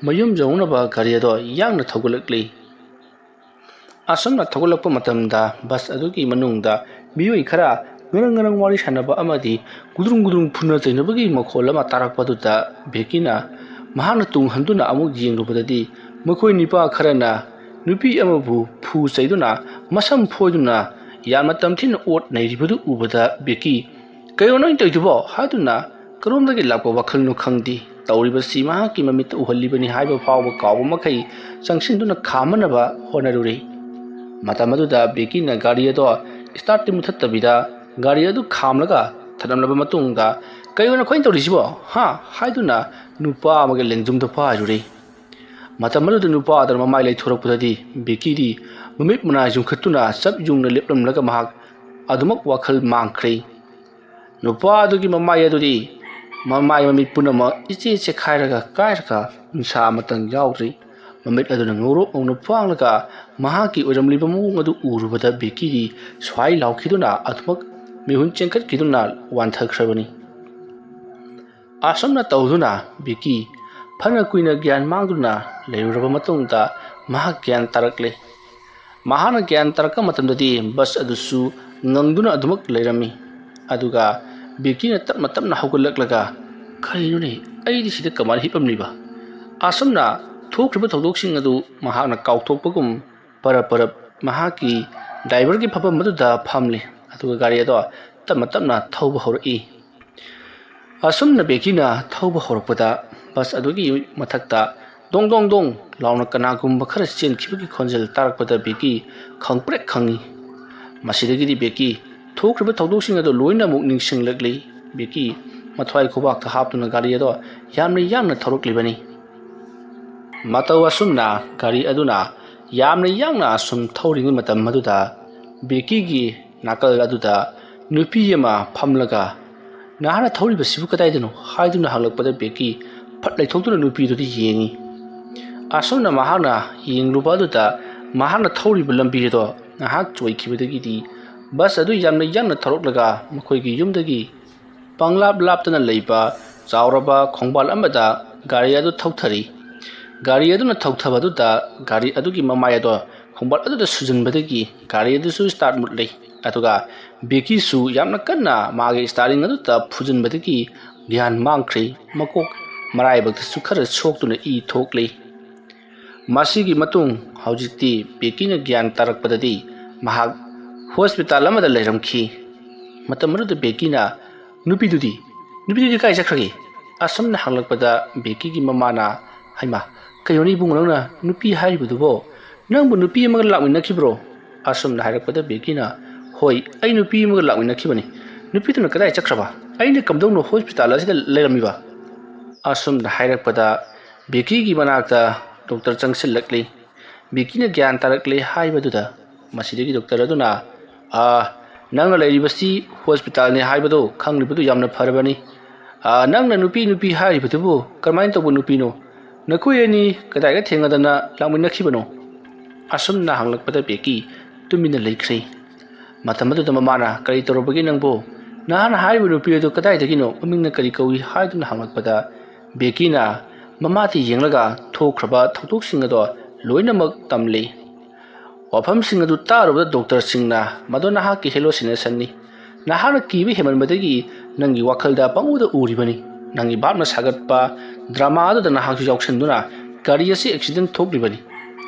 ꯃꯌꯨꯝ ꯌꯧꯅꯕ ꯒꯥꯔꯤ ꯑꯗꯨ ꯌꯥꯡꯅ ꯊꯧꯒꯠꯂꯛꯂꯤ꯫ ꯑꯁꯨꯝꯅ ꯊꯧꯒꯠꯂꯛꯄ ꯃꯇꯝꯗ ꯕꯁ ꯑꯗꯨꯒꯤ ꯃꯅꯨꯡꯗ ꯃꯤꯑꯣꯏ ꯈꯔ ꯉꯔꯪ ꯉꯔꯪ ꯋꯥꯔꯤ ꯁꯥꯟꯅꯕ ꯑꯃꯗꯤ ꯒꯨꯗ꯭ꯔꯨꯡ ꯒꯨꯗ꯭ꯔꯨꯡ ꯐꯨꯅ ꯆꯩꯅꯕꯒꯤ ꯃꯈꯣꯜ ꯑꯃ ꯇꯥꯔꯛꯄꯗꯨꯗ ꯕꯦꯀꯤꯅ ꯃꯍꯥꯛꯅ ꯇꯨꯡ ꯍꯟꯗꯨꯅ ꯑꯃꯨꯛ ꯌꯦꯡꯂꯨꯕꯗꯗꯤ ꯃꯈꯣꯏ ꯅꯤꯄꯥ ꯈꯔꯅ ꯅꯨꯄꯤ ꯑꯃꯕꯨ ꯐꯨ ꯆꯩꯗꯨꯅ ꯃꯁꯝ ꯐꯣꯏꯗꯨꯅ ꯌꯥꯝꯅ ꯇꯝꯊꯤꯅ ꯑꯣꯠ ꯅꯩꯔꯤꯕꯗꯨ ꯎꯕꯗ ꯕꯦꯀꯤ, "ꯀꯩꯅꯣ ꯅꯣꯏꯅ ꯇꯧꯔꯤꯗꯨꯕꯣ?" ꯍꯥꯏꯗꯨꯅ ꯀꯔꯣꯝꯗꯒꯤ ꯂꯥꯛꯄ ꯋꯥꯈꯜꯅꯣ ꯈꯪꯗꯦ, ꯇꯧꯔꯤꯕꯁꯤ ꯃꯍꯥꯛꯀꯤ ꯃꯃꯤꯠꯇ ꯎꯍꯜꯂꯤꯕꯅꯤ ꯍꯥꯏꯕ ꯐꯥꯎꯕ ꯀꯥꯎꯕ ꯃꯈꯩ ꯆꯪꯁꯤꯟꯗꯨꯅ ꯈꯥꯝꯃꯅꯕ ꯍꯣꯠꯅꯔꯨꯔꯦ꯫ ꯃꯇꯝ ꯑꯗꯨꯗ ꯕꯦꯀꯤꯅ ꯒꯥꯔꯤ ꯑꯗꯣ startꯇꯤ ꯃꯨꯊꯠꯇꯕꯤꯗ ꯒꯥꯔꯤ ꯑꯗꯨ ꯈꯥꯝꯂꯒ ꯊꯅꯝꯂꯕ ꯃꯇꯨꯡꯗ, "ꯀꯩꯅꯣ ꯑꯩꯈꯣꯏꯅ ꯇꯧꯔꯤꯁꯤꯕꯣ, ꯍꯥ?" ꯍꯥꯏꯗꯨꯅ ꯅꯨꯄꯥ ꯑꯃꯒꯤ ꯂꯦꯡꯖꯨꯝꯗ ꯐꯥꯔꯨꯔꯦ꯫ ꯃꯇꯝ ꯑꯗꯨꯗ ꯅꯨꯄꯥ ꯑꯗꯨꯅ ꯃꯃꯥꯏ ꯂꯩꯊꯣꯔꯛꯄꯗꯗꯤ ꯕꯦꯀꯤꯗꯤ ꯃꯃꯤꯠ ꯃꯅꯥ ꯌꯨꯡꯈꯠꯇꯨꯅ ꯆꯞ ꯌꯨꯡꯅ ꯂꯦꯞꯂꯝꯂꯒ ꯃꯍꯥꯛ ꯑꯗꯨꯃꯛ ꯋꯥꯈꯜ ꯃꯥꯡꯈ꯭ꯔꯦ꯫ ꯅꯨꯄꯥ ꯑꯗꯨꯒꯤ ꯃꯃꯥꯏ ꯑꯗꯨꯗꯤ, ꯃꯃꯥꯏ ꯃꯃꯤꯠ ꯄꯨꯝꯅꯃꯛ ꯏꯆꯦ ꯆꯦꯈꯥꯏꯔꯒ ꯀꯥꯏꯔꯒ ꯎꯟꯁꯥ ꯑꯃꯇꯪ ꯌꯥꯎꯗ꯭ꯔꯤ꯫ ꯃꯃꯤꯠ ꯑꯗꯨꯅ ꯉꯧꯔꯣꯛ ꯉꯧꯅ ꯄꯥꯡꯂꯒ ꯃꯍꯥꯛꯀꯤ ꯑꯣꯏꯔꯝꯂꯤꯕ ꯃꯑꯣꯡ ꯑꯗꯨ ꯎꯔꯨꯕꯗ ꯕꯦꯀꯤꯗꯤ ꯁ꯭ꯋꯥꯏ ꯂꯥꯎꯈꯤꯗꯨꯅ ꯑꯗꯨꯃꯛ ꯃꯤꯍꯨꯟ ꯆꯦꯟꯈꯠꯈꯤꯗꯨꯅ ꯋꯥꯟꯊꯈ꯭ꯔꯕꯅꯤ꯫ ꯑꯁꯨꯝꯅ ꯇꯧꯗꯨꯅ ꯕꯦꯀꯤ ꯐꯅ ꯀꯨꯏꯅ ꯒ꯭ꯌꯥꯟ ꯃꯥꯡꯗꯨꯅ ꯂꯩꯔꯨꯔꯕ ꯃꯇꯨꯡꯗ ꯃꯍꯥꯛ ꯒ꯭ꯌꯥꯟ ꯇꯥꯔꯛꯂꯦ꯫ ꯃꯍꯥꯛꯅ ꯒ꯭ꯌꯥꯟ ꯇꯥꯔꯛꯄ ꯃꯇꯝꯗꯗꯤ ꯕꯁ ꯑꯗꯨꯁꯨ ꯉꯪꯗꯨꯅ ꯑꯗꯨꯃꯛ ꯂꯩꯔꯝꯃꯤ꯫ ꯑꯗꯨꯒ ꯕꯦꯀꯤꯅ ꯇꯞꯅ ꯇꯞꯅ ꯍꯧꯒꯠꯂꯛꯂꯒ, "ꯀꯔꯤꯅꯣꯅꯦ, ꯑꯩꯗꯤ ꯁꯤꯗ ꯀꯃꯥꯏꯅ ꯍꯤꯞꯂꯝꯂꯤꯕ?" ꯑꯁꯨꯝꯅ ꯊꯣꯛꯈ꯭ꯔꯤꯕ ꯊꯧꯗꯣꯛꯁꯤꯡ ꯑꯗꯨ ꯃꯍꯥꯛꯅ ꯀꯥꯎꯊꯣꯛꯄꯒꯨꯝ ꯄꯔꯞ ꯄꯔꯞ ꯃꯍꯥꯛꯀꯤ ꯗ꯭ꯔꯥꯏꯚꯔꯒꯤ ꯐꯝꯐꯝ ꯑꯗꯨꯗ ꯐꯝꯂꯤ꯫ ꯑꯗꯨꯒ ꯒꯥꯔꯤ ꯑꯗꯣ ꯇꯞꯅ ꯇꯞꯅ ꯊꯧꯕ ꯍꯧꯔꯛꯏ꯫ ꯑꯁꯨꯝꯅ ꯕꯦꯀꯤꯅ ꯊꯧꯕ ꯍꯧꯔꯛꯄꯗ ꯕꯁ ꯑꯗꯨꯒꯤ ꯃꯊꯛꯇ ꯗꯣꯡ ꯗꯣꯡ ꯗꯣꯡ ꯂꯥꯎꯅ ꯀꯅꯥꯒꯨꯝꯕ ꯈꯔ ꯆꯦꯟꯈꯤꯕꯒꯤ ꯈꯣꯟꯖꯦꯜ ꯇꯥꯔꯛꯄꯗ ꯕꯦꯀꯤ ꯈꯪꯄ꯭ꯔꯦꯛ ꯈꯪꯉꯤ꯫ ꯃꯁꯤꯗꯒꯤꯗꯤ ꯕꯦꯀꯤ ꯊꯣꯛꯈ꯭ꯔꯤꯕ ꯊꯧꯗꯣꯛꯁꯤꯡ ꯑꯗꯨ ꯂꯣꯏꯅ ꯑꯃꯨꯛ ꯅꯤꯡꯁꯤꯡꯂꯛꯂꯤ꯫ ꯕꯦꯀꯤ ꯃꯊ꯭ꯋꯥꯏ ꯈꯨꯕꯥꯛꯇ ꯍꯥꯞꯇꯨꯅ ꯒꯥꯔꯤ ꯑꯗꯣ ꯌꯥꯝꯅ ꯌꯥꯡꯅ ꯊꯧꯔꯛꯂꯤꯕꯅꯤ꯫ ꯃꯇꯧ ꯑꯁꯨꯝꯅ ꯒꯥꯔꯤ ꯑꯗꯨꯅ ꯌꯥꯝꯅ ꯌꯥꯡꯅ ꯑꯁꯨꯝ ꯊꯧꯔꯤꯉꯩ ꯃꯇꯝ ꯑꯗꯨꯗ ꯕꯦꯀꯤꯒꯤ ꯅꯥꯀꯜ ꯑꯗꯨꯗ ꯅꯨꯄꯤ ꯑꯃ ꯐꯝꯂꯒ, "ꯅꯍꯥꯛꯅ ꯊꯧꯔꯤꯕꯁꯤꯕꯨ ꯀꯗꯥꯏꯗꯅꯣ?" ꯍꯥꯏꯗꯨꯅ ꯍꯪꯂꯛꯄꯗ ꯕꯦꯀꯤ ꯐꯠ ꯂꯩꯊꯣꯛꯇꯨꯅ ꯅꯨꯄꯤꯗꯨꯗ ꯌꯦꯡꯉꯤ꯫ ꯑꯁꯨꯝꯅ ꯃꯍꯥꯛꯅ ꯌꯦꯡꯂꯨꯕ ꯑꯗꯨꯗ ꯃꯍꯥꯛꯅ ꯊꯧꯔꯤꯕ ꯂꯝꯕꯤ ꯑꯗꯣ ꯉꯥꯏꯍꯥꯛ ꯆꯣꯏꯈꯤꯕꯗꯒꯤꯗꯤ ꯕꯁ ꯑꯗꯨ ꯌꯥꯝꯅ ꯌꯥꯡꯅ ꯊꯧꯔꯛꯂꯒ ꯃꯈꯣꯏꯒꯤ ꯌꯨꯝꯗꯒꯤ ꯄꯪꯂꯥꯞ ꯂꯥꯞꯇꯅ ꯂꯩꯕ ꯆꯥꯎꯔꯕ ꯈꯣꯡꯕꯥꯜ ꯑꯃꯗ ꯒꯥꯔꯤ ꯑꯗꯨ ꯊꯧꯊꯔꯤ꯫ ꯒꯥꯔꯤ ꯑꯗꯨꯅ ꯊꯧꯊꯕ ꯑꯗꯨꯗ ꯒꯥꯔꯤ ꯑꯗꯨꯒꯤ ꯃꯃꯥꯏ ꯑꯗꯣ ꯈꯣꯡꯕꯥꯜ ꯑꯗꯨꯗ ꯁꯨꯖꯟꯕꯗꯒꯤ ꯒꯥꯔꯤ ꯑꯗꯨꯁꯨ start ꯃꯨꯠꯂꯤ꯫ ꯑꯗꯨꯒ ꯕꯦꯀꯤꯁꯨ ꯌꯥꯝꯅ ꯀꯟꯅ ꯃꯥꯒꯤ steering ꯑꯗꯨꯗ ꯐꯨꯖꯤꯟꯕꯗꯒꯤ ꯒ꯭ꯌꯥꯟ ꯃꯥꯡꯈ꯭ꯔꯦ꯫ ꯃꯀꯣꯛ ꯃꯔꯥꯏꯕꯛꯇꯁꯨ ꯈꯔ ꯁꯣꯛꯇꯨꯅ ꯏ ꯊꯣꯛꯂꯤ꯫ ꯃꯁꯤꯒꯤ ꯃꯇꯨꯡ ꯍꯧꯖꯤꯛꯇꯤ ꯕꯦꯀꯤꯅ ꯒ꯭ꯌꯥꯟ ꯇꯥꯔꯛꯄꯗꯗꯤ ꯃꯍꯥꯛ ꯍꯣꯁꯄꯤꯇꯥꯜ ꯑꯃꯗ ꯂꯩꯔꯝꯈꯤ꯫ ꯃꯇꯝ ꯑꯗꯨꯗ ꯕꯦꯀꯤꯅ, "ꯅꯨꯄꯤꯗꯨꯗꯤ, ꯅꯨꯄꯤꯗꯨꯗꯤ ꯀꯥꯏ ꯆꯠꯈ꯭ꯔꯒꯦ?" ꯑꯁꯨꯝꯅ ꯍꯪꯂꯛꯄꯗ ꯕꯦꯀꯤꯒꯤ ꯃꯃꯥꯅ, "ꯍꯩꯃꯥ, ꯀꯩꯅꯣꯅꯦ ꯏꯕꯨꯡꯉꯣ, ꯅꯪꯅ ꯅꯨꯄꯤ ꯍꯥꯏꯔꯤꯕꯗꯨꯕꯣ? ꯅꯪꯕꯨ ꯅꯨꯄꯤ ꯑꯃꯒ ꯂꯥꯛꯃꯤꯟꯅꯈꯤꯕ꯭ꯔꯣ?" ꯑꯁꯨꯝꯅ ꯍꯥꯏꯔꯛꯄꯗ ꯕꯦꯀꯤꯅ, "ꯍꯣꯏ, ꯑꯩ ꯅꯨꯄꯤ ꯑꯃꯒ ꯂꯥꯛꯃꯤꯟꯅꯈꯤꯕꯅꯤ꯫ ꯅꯨꯄꯤꯗꯨꯅ ꯀꯗꯥꯏ ꯆꯠꯈ꯭ꯔꯕ? ꯑꯩꯅ ꯀꯝꯗꯧꯅ ꯍꯣꯁꯄꯤꯇꯥꯜ ꯑꯁꯤꯗ ꯂꯩꯔꯝꯃꯤꯕ?" ꯑꯁꯨꯝꯅ ꯍꯥꯏꯔꯛꯄꯗ ꯕꯦꯀꯤꯒꯤ ꯃꯅꯥꯛꯇ ꯗꯣꯛꯇꯔ ꯆꯪꯁꯤꯜꯂꯛꯂꯤ꯫ ꯕꯦꯀꯤꯅ ꯒ꯭ꯌꯥꯟ ꯇꯥꯔꯛꯂꯦ ꯍꯥꯏꯕꯗꯨꯗ ꯃꯁꯤꯗꯒꯤ ꯗꯣꯛꯇꯔ ꯑꯗꯨꯅ, "ꯑꯥ, ꯅꯪꯅ ꯂꯩꯔꯤꯕꯁꯤ ꯍꯣꯁꯄꯤꯇꯥꯜꯅꯤ ꯍꯥꯏꯕꯗꯨ ꯈꯪꯂꯤꯕꯗꯨ ꯌꯥꯝꯅ ꯐꯔꯕꯅꯤ꯫ ꯑꯥ, ꯅꯪꯅ ꯅꯨꯄꯤ ꯅꯨꯄꯤ ꯍꯥꯏꯔꯤꯕꯗꯨꯕꯨ ꯀꯔꯝꯍꯥꯏꯅ ꯇꯧꯕ ꯅꯨꯄꯤꯅꯣ? ꯅꯈꯣꯏ ꯑꯅꯤ ꯀꯗꯥꯏꯗ ꯊꯦꯡꯅꯗꯅ ꯂꯥꯛꯃꯤꯟꯅꯈꯤꯕꯅꯣ?" ꯑꯁꯨꯝꯅ ꯍꯪꯂꯛꯄꯗ ꯕꯦꯀꯤ ꯇꯨꯃꯤꯟꯅ ꯂꯩꯈ꯭ꯔꯦ꯫ ꯃꯇꯝ ꯑꯗꯨꯗ ꯃꯃꯥꯅ, "ꯀꯔꯤ ꯇꯧꯔꯕꯒꯦ ꯅꯪꯕꯨ? ꯅꯍꯥꯟ ꯍꯥꯏꯔꯤꯕ ꯅꯨꯄꯤ ꯑꯗꯨ ꯀꯗꯥꯏꯗꯒꯤꯅꯣ? ꯃꯃꯤꯡꯅ ꯀꯔꯤ ꯀꯧꯏ?" ꯍꯥꯏꯗꯨꯅ ꯍꯪꯂꯛꯄꯗ ꯕꯦꯀꯤꯅ ꯃꯃꯥꯗ ꯌꯦꯡꯂꯒ ꯊꯣꯛꯈ꯭ꯔꯕ ꯊꯧꯗꯣꯛꯁꯤꯡ ꯑꯗꯣ ꯂꯣꯏꯅꯃꯛ ꯇꯝꯂꯤ꯫ ꯋꯥꯐꯝꯁꯤꯡ ꯑꯗꯨ ꯇꯥꯔꯨꯕꯗ ꯗꯣꯛꯇꯔꯁꯤꯡꯅ, "ꯃꯗꯨ ꯅꯍꯥꯛꯀꯤ ꯍꯦꯂꯣꯁꯤꯅꯦꯁꯟꯅꯤ꯫ ꯅꯍꯥꯛꯅ ꯀꯤꯕ ꯍꯦꯟꯃꯟꯕꯗꯒꯤ ꯅꯪꯒꯤ ꯋꯥꯈꯜꯗ ꯄꯪꯎꯗ ꯎꯔꯤꯕꯅꯤ꯫ ꯅꯪꯒꯤ ꯚꯥꯞꯅ ꯁꯥꯒꯠꯄ ꯗ꯭ꯔꯃꯥ ꯑꯗꯨꯗ ꯅꯍꯥꯛꯁꯨ ꯌꯥꯎꯁꯟꯗꯨꯅ ꯒꯥꯔꯤ ꯑꯁꯤ ꯑꯦꯛꯁꯤꯗꯦꯟ ꯊꯣꯛꯂꯤꯕꯅꯤ꯫"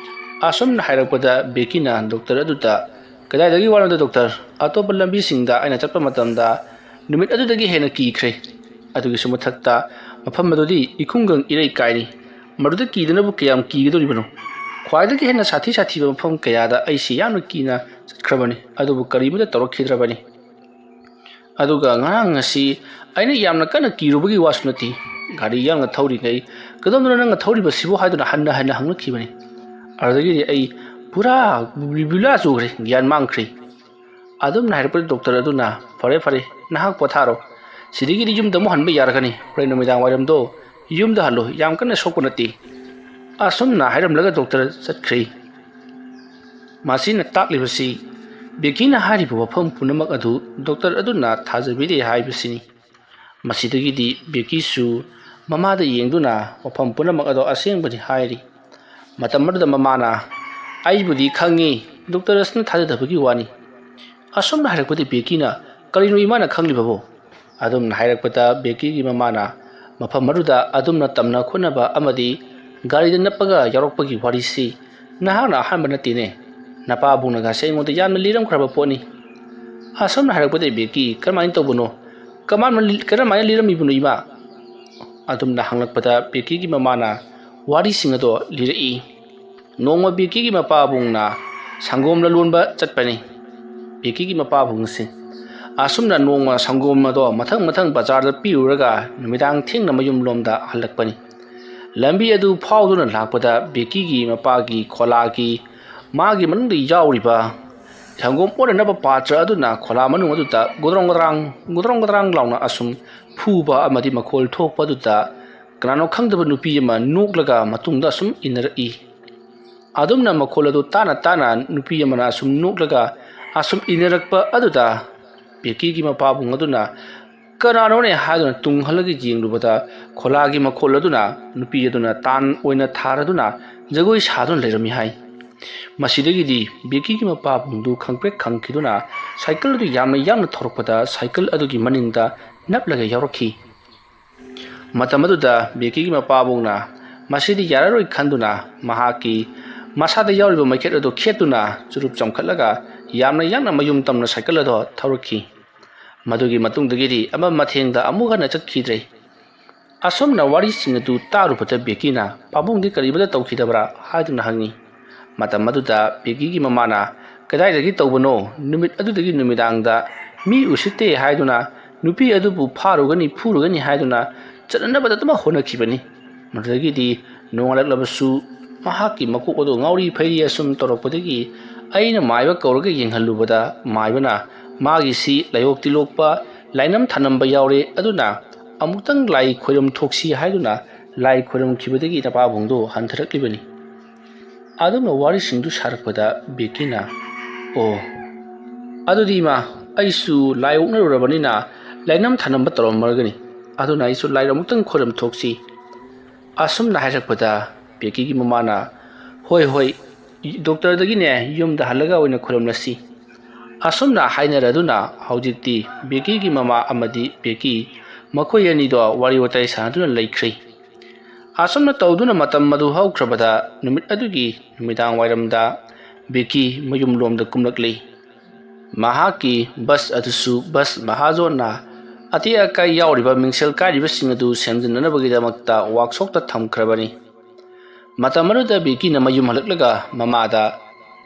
ꯑꯁꯨꯝꯅ ꯍꯥꯏꯔꯛꯄꯗ ꯕꯦꯀꯤꯅ ꯗꯣꯛꯇꯔ ꯑꯗꯨꯗ, "ꯀꯗꯥꯏꯗꯒꯤ ꯋꯥꯅꯣꯗ ꯗꯣꯛꯇꯔ? ꯑꯇꯣꯞꯄ ꯂꯝꯕꯤꯁꯤꯡꯗ ꯑꯩꯅ ꯆꯠꯄ ꯃꯇꯝꯗ ꯅꯨꯃꯤꯠ ꯑꯗꯨꯗꯒꯤ ꯍꯦꯟꯅ ꯀꯤꯈ꯭ꯔꯦ꯫ ꯑꯗꯨꯒꯤꯁꯨ ꯃꯊꯛꯇ ꯃꯐꯝ ꯑꯗꯨꯗꯤ ꯏꯈꯨꯡꯒꯪ ꯏꯔꯩ ꯀꯥꯏꯔꯤ꯫ ꯃꯗꯨꯗ ꯀꯤꯗꯅꯕꯨ ꯀꯌꯥꯝ ꯀꯤꯒꯗꯧꯔꯤꯕꯅꯣ? ꯈ꯭ꯋꯥꯏꯗꯒꯤ ꯍꯦꯟꯅ ꯁꯥꯊꯤ ꯁꯥꯊꯤꯕ ꯃꯐꯝ ꯀꯌꯥꯗ ꯑꯩꯁꯤ ꯌꯥꯝꯅ ꯀꯤꯅ ꯆꯠꯈ꯭ꯔꯕꯅꯤ, ꯑꯗꯨꯕꯨ ꯀꯔꯤꯃꯠꯇ ꯇꯧꯔꯛꯈꯤꯗ꯭ꯔꯕꯅꯤ꯫ ꯑꯗꯨꯒ ꯉꯔꯥꯡ ꯑꯁꯤ ꯑꯩꯅ ꯌꯥꯝꯅ ꯀꯟꯅ ꯀꯤꯔꯨꯕꯒꯤ ꯋꯥꯁꯨ ꯅꯠꯇꯦ꯫ ꯒꯥꯔꯤ ꯌꯥꯡꯅ ꯊꯧꯔꯤꯉꯩ, 'ꯀꯗꯣꯝꯗꯅꯣ ꯅꯪꯅ ꯊꯧꯔꯤꯕꯁꯤꯕꯨ?' ꯍꯥꯏꯗꯨꯅ ꯍꯟꯅ ꯍꯟꯅ ꯍꯪꯂꯛꯈꯤꯕꯅꯤ꯫ ꯑꯗꯨꯗꯒꯤꯗꯤ ꯑꯩ ꯄꯨꯔꯥ ꯕꯤꯕꯨꯂꯥ ꯆꯨꯈ꯭ꯔꯦ, ꯒ꯭ꯌꯥꯟ ꯃꯥꯡꯈ꯭ꯔꯦ꯫ ꯑꯗꯨꯝꯅ ꯍꯥꯏꯔꯛꯄꯗ ꯗꯣꯛꯇꯔ ꯑꯗꯨꯅ, "ꯐꯔꯦ ꯐꯔꯦ, ꯅꯍꯥꯛ ꯄꯣꯊꯥꯔꯣ, ꯁꯤꯗꯒꯤꯗꯤ ꯌꯨꯝꯗ ꯑꯃꯨꯛ ꯍꯟꯕ ꯌꯥꯔꯒꯅꯤ, ꯍꯣꯔꯦꯟ ꯅꯨꯃꯤꯗꯥꯡ ꯋꯥꯏꯔꯝꯗꯣ ꯌꯨꯝꯗ ꯍꯜꯂꯣ, ꯌꯥꯝ ꯀꯟꯅ ꯁꯣꯛꯄ ꯅꯠꯇꯦ"꯫ ꯑꯁꯨꯝꯅ ꯍꯥꯏꯔꯝꯂꯒ ꯗꯣꯛꯇꯔ ꯆꯠꯈ꯭ꯔꯦ꯫ ꯃꯁꯤꯅ ꯇꯥꯛꯂꯤꯕꯁꯤ ꯕꯦꯀꯤꯅ ꯍꯥꯏꯔꯤꯕ ꯋꯥꯐꯝ ꯄꯨꯝꯅꯃꯛ ꯑꯗꯨ ꯗꯣꯛꯇꯔ ꯑꯗꯨꯅ ꯊꯥꯖꯕꯤꯔꯦ ꯍꯥꯏꯕꯁꯤꯅꯤ꯫ ꯃꯁꯤꯗꯒꯤꯗꯤ ꯕꯦꯀꯤꯁꯨ ꯃꯃꯥꯗ ꯌꯦꯡꯗꯨꯅ ꯋꯥꯐꯝ ꯄꯨꯝꯅꯃꯛ ꯑꯗꯣ ꯑꯁꯦꯡꯕꯅꯤ ꯍꯥꯏꯔꯤ꯫ ꯃꯇꯝ ꯑꯗꯨꯗ ꯃꯃꯥꯅ, "ꯑꯩꯕꯨꯗꯤ ꯈꯪꯉꯤ, ꯗꯣꯛꯇꯔ ꯑꯁꯤꯅ ꯊꯥꯖꯗꯕꯒꯤ ꯋꯥꯅꯤ"꯫ ꯑꯁꯨꯝꯅ ꯍꯥꯏꯔꯛꯄꯗ ꯕꯦꯀꯤꯅ, "ꯀꯔꯤꯅꯣ ꯏꯃꯥꯅ ꯈꯪꯂꯤꯕꯕꯨ?" ꯑꯗꯨꯝꯅ ꯍꯥꯏꯔꯛꯄꯗ ꯕꯦꯀꯤꯒꯤ ꯃꯃꯥꯅ ꯃꯐꯝ ꯑꯗꯨꯗ ꯑꯗꯨꯝꯅ ꯇꯝꯅ ꯈꯣꯠꯅꯕ ꯑꯃꯗꯤ ꯒꯥꯔꯤꯗ ꯅꯞꯄꯒ ꯌꯥꯎꯔꯛꯄꯒꯤ ꯋꯥꯔꯤꯁꯤ ꯅꯍꯥꯛꯅ ꯑꯍꯥꯟꯕ ꯅꯠꯇꯦꯅꯦ꯫ ꯅꯄꯥꯕꯨꯡꯅꯒꯁꯦ ꯑꯩꯉꯣꯟꯗ ꯌꯥꯝꯅ ꯂꯤꯔꯝꯈ꯭ꯔꯕ ꯄꯣꯠꯅꯤ꯫ ꯑꯁꯨꯝꯅ ꯍꯥꯏꯔꯛꯄꯗ ꯕꯦꯀꯤ, "ꯀꯔꯝꯍꯥꯏꯅ ꯇꯧꯕꯅꯣ? ꯀꯃꯥꯏꯅ ꯂꯤ-, ꯀꯔꯝꯍꯥꯏꯅ ꯂꯤꯔꯝꯃꯤꯕꯅꯣ ꯏꯃꯥ?" ꯑꯗꯨꯝꯅ ꯍꯪꯂꯛꯄꯗ ꯕꯦꯀꯤꯒꯤ ꯃꯃꯥꯅ ꯋꯥꯔꯤꯁꯤꯡ ꯑꯗꯣ ꯂꯤꯔꯛꯏ꯫ ꯅꯣꯡꯃ ꯕꯦꯀꯤꯒꯤ ꯃꯄꯥꯕꯨꯡꯅ ꯁꯪꯒꯣꯝ ꯂꯂꯣꯟꯕ ꯆꯠꯄꯅꯤ꯫ ꯕꯦꯀꯤꯒꯤ ꯃꯄꯥꯕꯨꯡꯁꯦ ꯑꯁꯨꯝꯅ ꯅꯣꯡꯃ ꯁꯪꯒꯣꯝ ꯑꯗꯣ ꯃꯊꯪ ꯃꯊꯪ ꯕꯖꯥꯔꯗ ꯄꯤꯔꯨꯔꯒ ꯅꯨꯃꯤꯗꯥꯡ ꯊꯦꯡꯅ ꯃꯌꯨꯝꯂꯣꯝꯗ ꯍꯜꯂꯛꯄꯅꯤ꯫ ꯂꯝꯕꯤ ꯑꯗꯨ ꯐꯥꯎꯗꯨꯅ ꯂꯥꯛꯄꯗ ꯕꯦꯀꯤꯒꯤ ꯃꯄꯥꯒꯤ ꯈꯣꯂꯥꯒꯤ ꯃꯥꯒꯤ ꯃꯅꯨꯡꯗ ꯌꯥꯎꯔꯤꯕ ꯁꯪꯒꯣꯝ ꯑꯣꯟꯅꯅꯕ ꯄꯥꯇ꯭ꯔ ꯑꯗꯨꯅ ꯈꯣꯂꯥ ꯃꯅꯨꯡ ꯑꯗꯨꯗ ꯒꯣꯗ꯭ꯔꯣꯡ ꯒꯗ꯭ꯔꯥꯡ, ꯒꯣꯗ꯭ꯔꯣꯡ ꯒꯗ꯭ꯔꯥꯡ ꯂꯥꯎꯅ ꯑꯁꯨꯝ ꯐꯨꯕ ꯑꯃꯗꯤ ꯃꯈꯣꯜ ꯊꯣꯛꯄ ꯑꯗꯨꯗ ꯀꯅꯥꯅꯣ ꯈꯪꯗꯕ ꯅꯨꯄꯤ ꯑꯃ ꯅꯣꯛꯂꯒ ꯃꯇꯨꯡꯗ ꯑꯁꯨꯝ ꯏꯟꯅꯔꯛꯏ꯫ ꯑꯗꯨꯝꯅ ꯃꯈꯣꯜ ꯑꯗꯨ ꯇꯥꯅ ꯇꯥꯅ ꯅꯨꯄꯤ ꯑꯃꯅ ꯑꯁꯨꯝ ꯅꯣꯛꯂꯒ ꯑꯁꯨꯝ ꯏꯟꯅꯔꯛꯄ ꯑꯗꯨꯗ ꯕꯦꯀꯤꯒꯤ ꯃꯄꯥꯕꯨꯡ ꯑꯗꯨꯅ ꯀꯅꯥꯅꯣꯅꯦ ꯍꯥꯏꯗꯨꯅ ꯇꯨꯡ ꯍꯜꯂꯒ ꯌꯦꯡꯂꯨꯕꯗ ꯈꯣꯂꯥꯒꯤ ꯃꯈꯣꯜ ꯑꯗꯨꯅ ꯅꯨꯄꯤ ꯑꯗꯨꯅ ꯇꯥꯟ ꯑꯣꯏꯅ ꯊꯥꯔꯗꯨꯅ ꯖꯒꯣꯏ ꯁꯥꯗꯨꯅ ꯂꯩꯔꯝꯃꯤ ꯍꯥꯏ꯫ ꯃꯁꯤꯗꯒꯤꯗꯤ ꯕꯦꯀꯤꯒꯤ ꯃꯄꯥꯕꯨꯡꯗꯨ ꯈꯪꯄ꯭ꯔꯦꯛ ꯈꯪꯈꯤꯗꯨꯅ ꯁꯥꯏꯀꯜ ꯑꯗꯨ ꯌꯥꯝꯅ ꯌꯥꯡꯅ ꯊꯧꯔꯛꯄꯗ ꯁꯥꯏꯀꯜ ꯑꯗꯨꯒꯤ ꯃꯅꯤꯡꯗ ꯅꯞꯂꯒ ꯌꯥꯎꯔꯛꯈꯤ꯫ ꯃꯇꯝ ꯑꯗꯨꯗ ꯕꯦꯀꯤꯒꯤ ꯃꯄꯥꯕꯨꯡꯅ ꯃꯁꯤꯗꯤ ꯌꯥꯔꯔꯣꯏ ꯈꯟꯗꯨꯅ ꯃꯍꯥꯛꯀꯤ ꯃꯁꯥꯗ ꯌꯥꯎꯔꯤꯕ ꯃꯩꯈꯦꯠ ꯑꯗꯨ ꯈꯦꯠꯇꯨꯅ ꯆꯨꯔꯨꯞ ꯆꯣꯡꯈꯠꯂꯒ ꯌꯥꯝꯅ ꯌꯥꯡꯅ ꯃꯌꯨꯝ ꯇꯝꯅ ꯁꯥꯏꯀꯜ ꯑꯗꯨ ꯊꯧꯔꯛꯈꯤ꯫ ꯃꯗꯨꯒꯤ ꯃꯇꯨꯡꯗꯒꯤꯗꯤ ꯑꯃ ꯃꯊꯦꯡꯗ ꯑꯃꯨꯛ ꯍꯟꯅ ꯆꯠꯈꯤꯗ꯭ꯔꯦ꯫ ꯑꯁꯨꯝꯅ ꯋꯥꯔꯤꯁꯤꯡ ꯑꯗꯨ ꯇꯥꯔꯨꯕꯗ ꯕꯦꯀꯤꯅ, "ꯄꯥꯕꯨꯡꯗꯤ ꯀꯔꯤꯃꯇ ꯇꯧꯈꯤꯗꯕ꯭ꯔꯥ?" ꯍꯥꯏꯗꯨꯅ ꯍꯪꯉꯤ꯫ ꯃꯇꯝ ꯑꯗꯨꯗ ꯕꯦꯀꯤꯒꯤ ꯃꯃꯥꯅ, "ꯀꯗꯥꯏꯗꯒꯤ ꯇꯧꯕꯅꯣ? ꯅꯨꯃꯤꯠ ꯑꯗꯨꯗꯒꯤ ꯅꯨꯃꯤꯗꯥꯡꯗ ꯃꯤ ꯎꯁꯤꯠꯇꯦ ꯍꯥꯏꯗꯨꯅ ꯅꯨꯄꯤ ꯑꯗꯨꯕꯨ ꯐꯥꯔꯨꯒꯅꯤ, ꯐꯨꯔꯨꯒꯅꯤ ꯍꯥꯏꯗꯨꯅ ꯆꯠꯅꯅꯕꯗ ꯑꯗꯨꯃꯛ ꯍꯣꯠꯅꯈꯤꯕꯅꯤ꯫ ꯃꯗꯨꯗꯒꯤꯗꯤ ꯅꯣꯡꯉꯥꯜꯂꯛꯂꯕꯁꯨ ꯃꯍꯥꯛꯀꯤ ꯃꯀꯣꯛ ꯑꯗꯨ ꯉꯥꯎꯔꯤ ꯐꯩꯔꯤ ꯑꯁꯨꯝ ꯇꯧꯔꯛꯄꯗꯒꯤ ꯑꯩꯅ ꯃꯥꯏꯕ ꯀꯧꯔꯒ ꯌꯦꯡꯍꯜꯂꯨꯕꯗ ꯃꯥꯏꯕꯅ ꯃꯥꯒꯤꯁꯤ ꯂꯥꯏꯑꯣꯛ ꯇꯤꯂꯣꯛꯄ, ꯂꯥꯏꯅꯝ ꯊꯥꯅꯝꯕ ꯌꯥꯎꯔꯦ, ꯑꯗꯨꯅ ꯑꯃꯨꯛꯇꯪ ꯂꯥꯏ ꯈꯣꯏꯔꯝ ꯊꯣꯛꯁꯤ ꯍꯥꯏꯗꯨꯅ ꯂꯥꯏ ꯈꯣꯏꯔꯝꯈꯤꯕꯗꯒꯤ ꯅꯄꯥꯕꯨꯡꯗꯣ ꯍꯟꯊꯔꯛꯂꯤꯕꯅꯤ꯫ ꯑꯗꯨꯝꯅ ꯋꯥꯔꯤꯁꯤꯡꯗꯨ ꯁꯥꯔꯛꯄꯗ ꯕꯦꯀꯤꯅ, "ꯑꯣ, ꯑꯗꯨꯗꯤ ꯏꯃꯥ, ꯑꯩꯁꯨ ꯂꯥꯏ ꯑꯣꯛꯅꯔꯨꯔꯕꯅꯤꯅ ꯂꯥꯏꯅꯝ ꯊꯥꯅꯝꯕ ꯇꯧꯔꯝꯃꯔꯒꯅꯤ꯫ ꯑꯗꯨꯅ ꯑꯩꯁꯨ ꯂꯥꯏ ꯑꯃꯨꯛꯇꯪ ꯈꯣꯏꯔꯝ ꯊꯣꯛꯁꯤ"꯫ ꯑꯁꯨꯝꯅ ꯍꯥꯏꯔꯛꯄꯗ ꯕꯦꯀꯤꯒꯤ ꯃꯃꯥꯅ, "ꯍꯣꯏ, ꯍꯣꯏ, ꯗꯣꯛꯇꯔꯗꯒꯤꯅꯦ ꯌꯨꯝꯗ ꯍꯜꯂꯒ ꯑꯣꯏꯅ ꯈꯣꯏꯔꯝꯂꯁꯤ"꯫ ꯑꯁꯨꯝꯅ ꯍꯥꯏꯅꯔꯗꯨꯅ ꯍꯧꯖꯤꯛꯇꯤ ꯕꯦꯀꯤꯒꯤ ꯃꯃꯥ ꯑꯃꯗꯤ ꯕꯦꯀꯤ ꯃꯈꯣꯏ ꯑꯅꯤꯗꯣ ꯋꯥꯔꯤ ꯋꯥꯇꯥꯏ ꯁꯥꯟꯅꯗꯨꯅ ꯂꯩꯈ꯭ꯔꯦ꯫ ꯑꯁꯨꯝꯅ ꯇꯧꯗꯨꯅ ꯃꯇꯝ ꯑꯗꯨ ꯍꯧꯈ꯭ꯔꯕꯗ ꯅꯨꯃꯤꯠ ꯑꯗꯨꯒꯤ ꯅꯨꯃꯤꯗꯥꯡ ꯋꯥꯏꯔꯝꯗ ꯕꯦꯀꯤ ꯃꯌꯨꯝꯂꯣꯝꯗ ꯀꯨꯝꯂꯛꯂꯤ꯫ ꯃꯍꯥꯛꯀꯤ ꯕꯁ ꯑꯗꯨꯁꯨ ꯕꯁ ꯃꯍꯥꯖꯣꯟꯅ ꯑꯇꯦꯛ ꯑꯀꯥꯏ ꯌꯥꯎꯔꯤꯕ ꯃꯤꯡꯁꯦꯜ ꯀꯥꯏꯔꯤꯕꯁꯤꯡ ꯑꯗꯨ ꯁꯦꯝꯖꯤꯟꯅꯅꯕꯒꯤꯗꯃꯛꯇ ꯋꯥꯛꯁꯣꯞꯇ ꯊꯝꯈ꯭ꯔꯕꯅꯤ꯫ ꯃꯇꯝ ꯑꯗꯨꯗ ꯕꯦꯀꯤꯅ ꯃꯌꯨꯝ ꯍꯜꯂꯛꯂꯒ ꯃꯃꯥꯗ,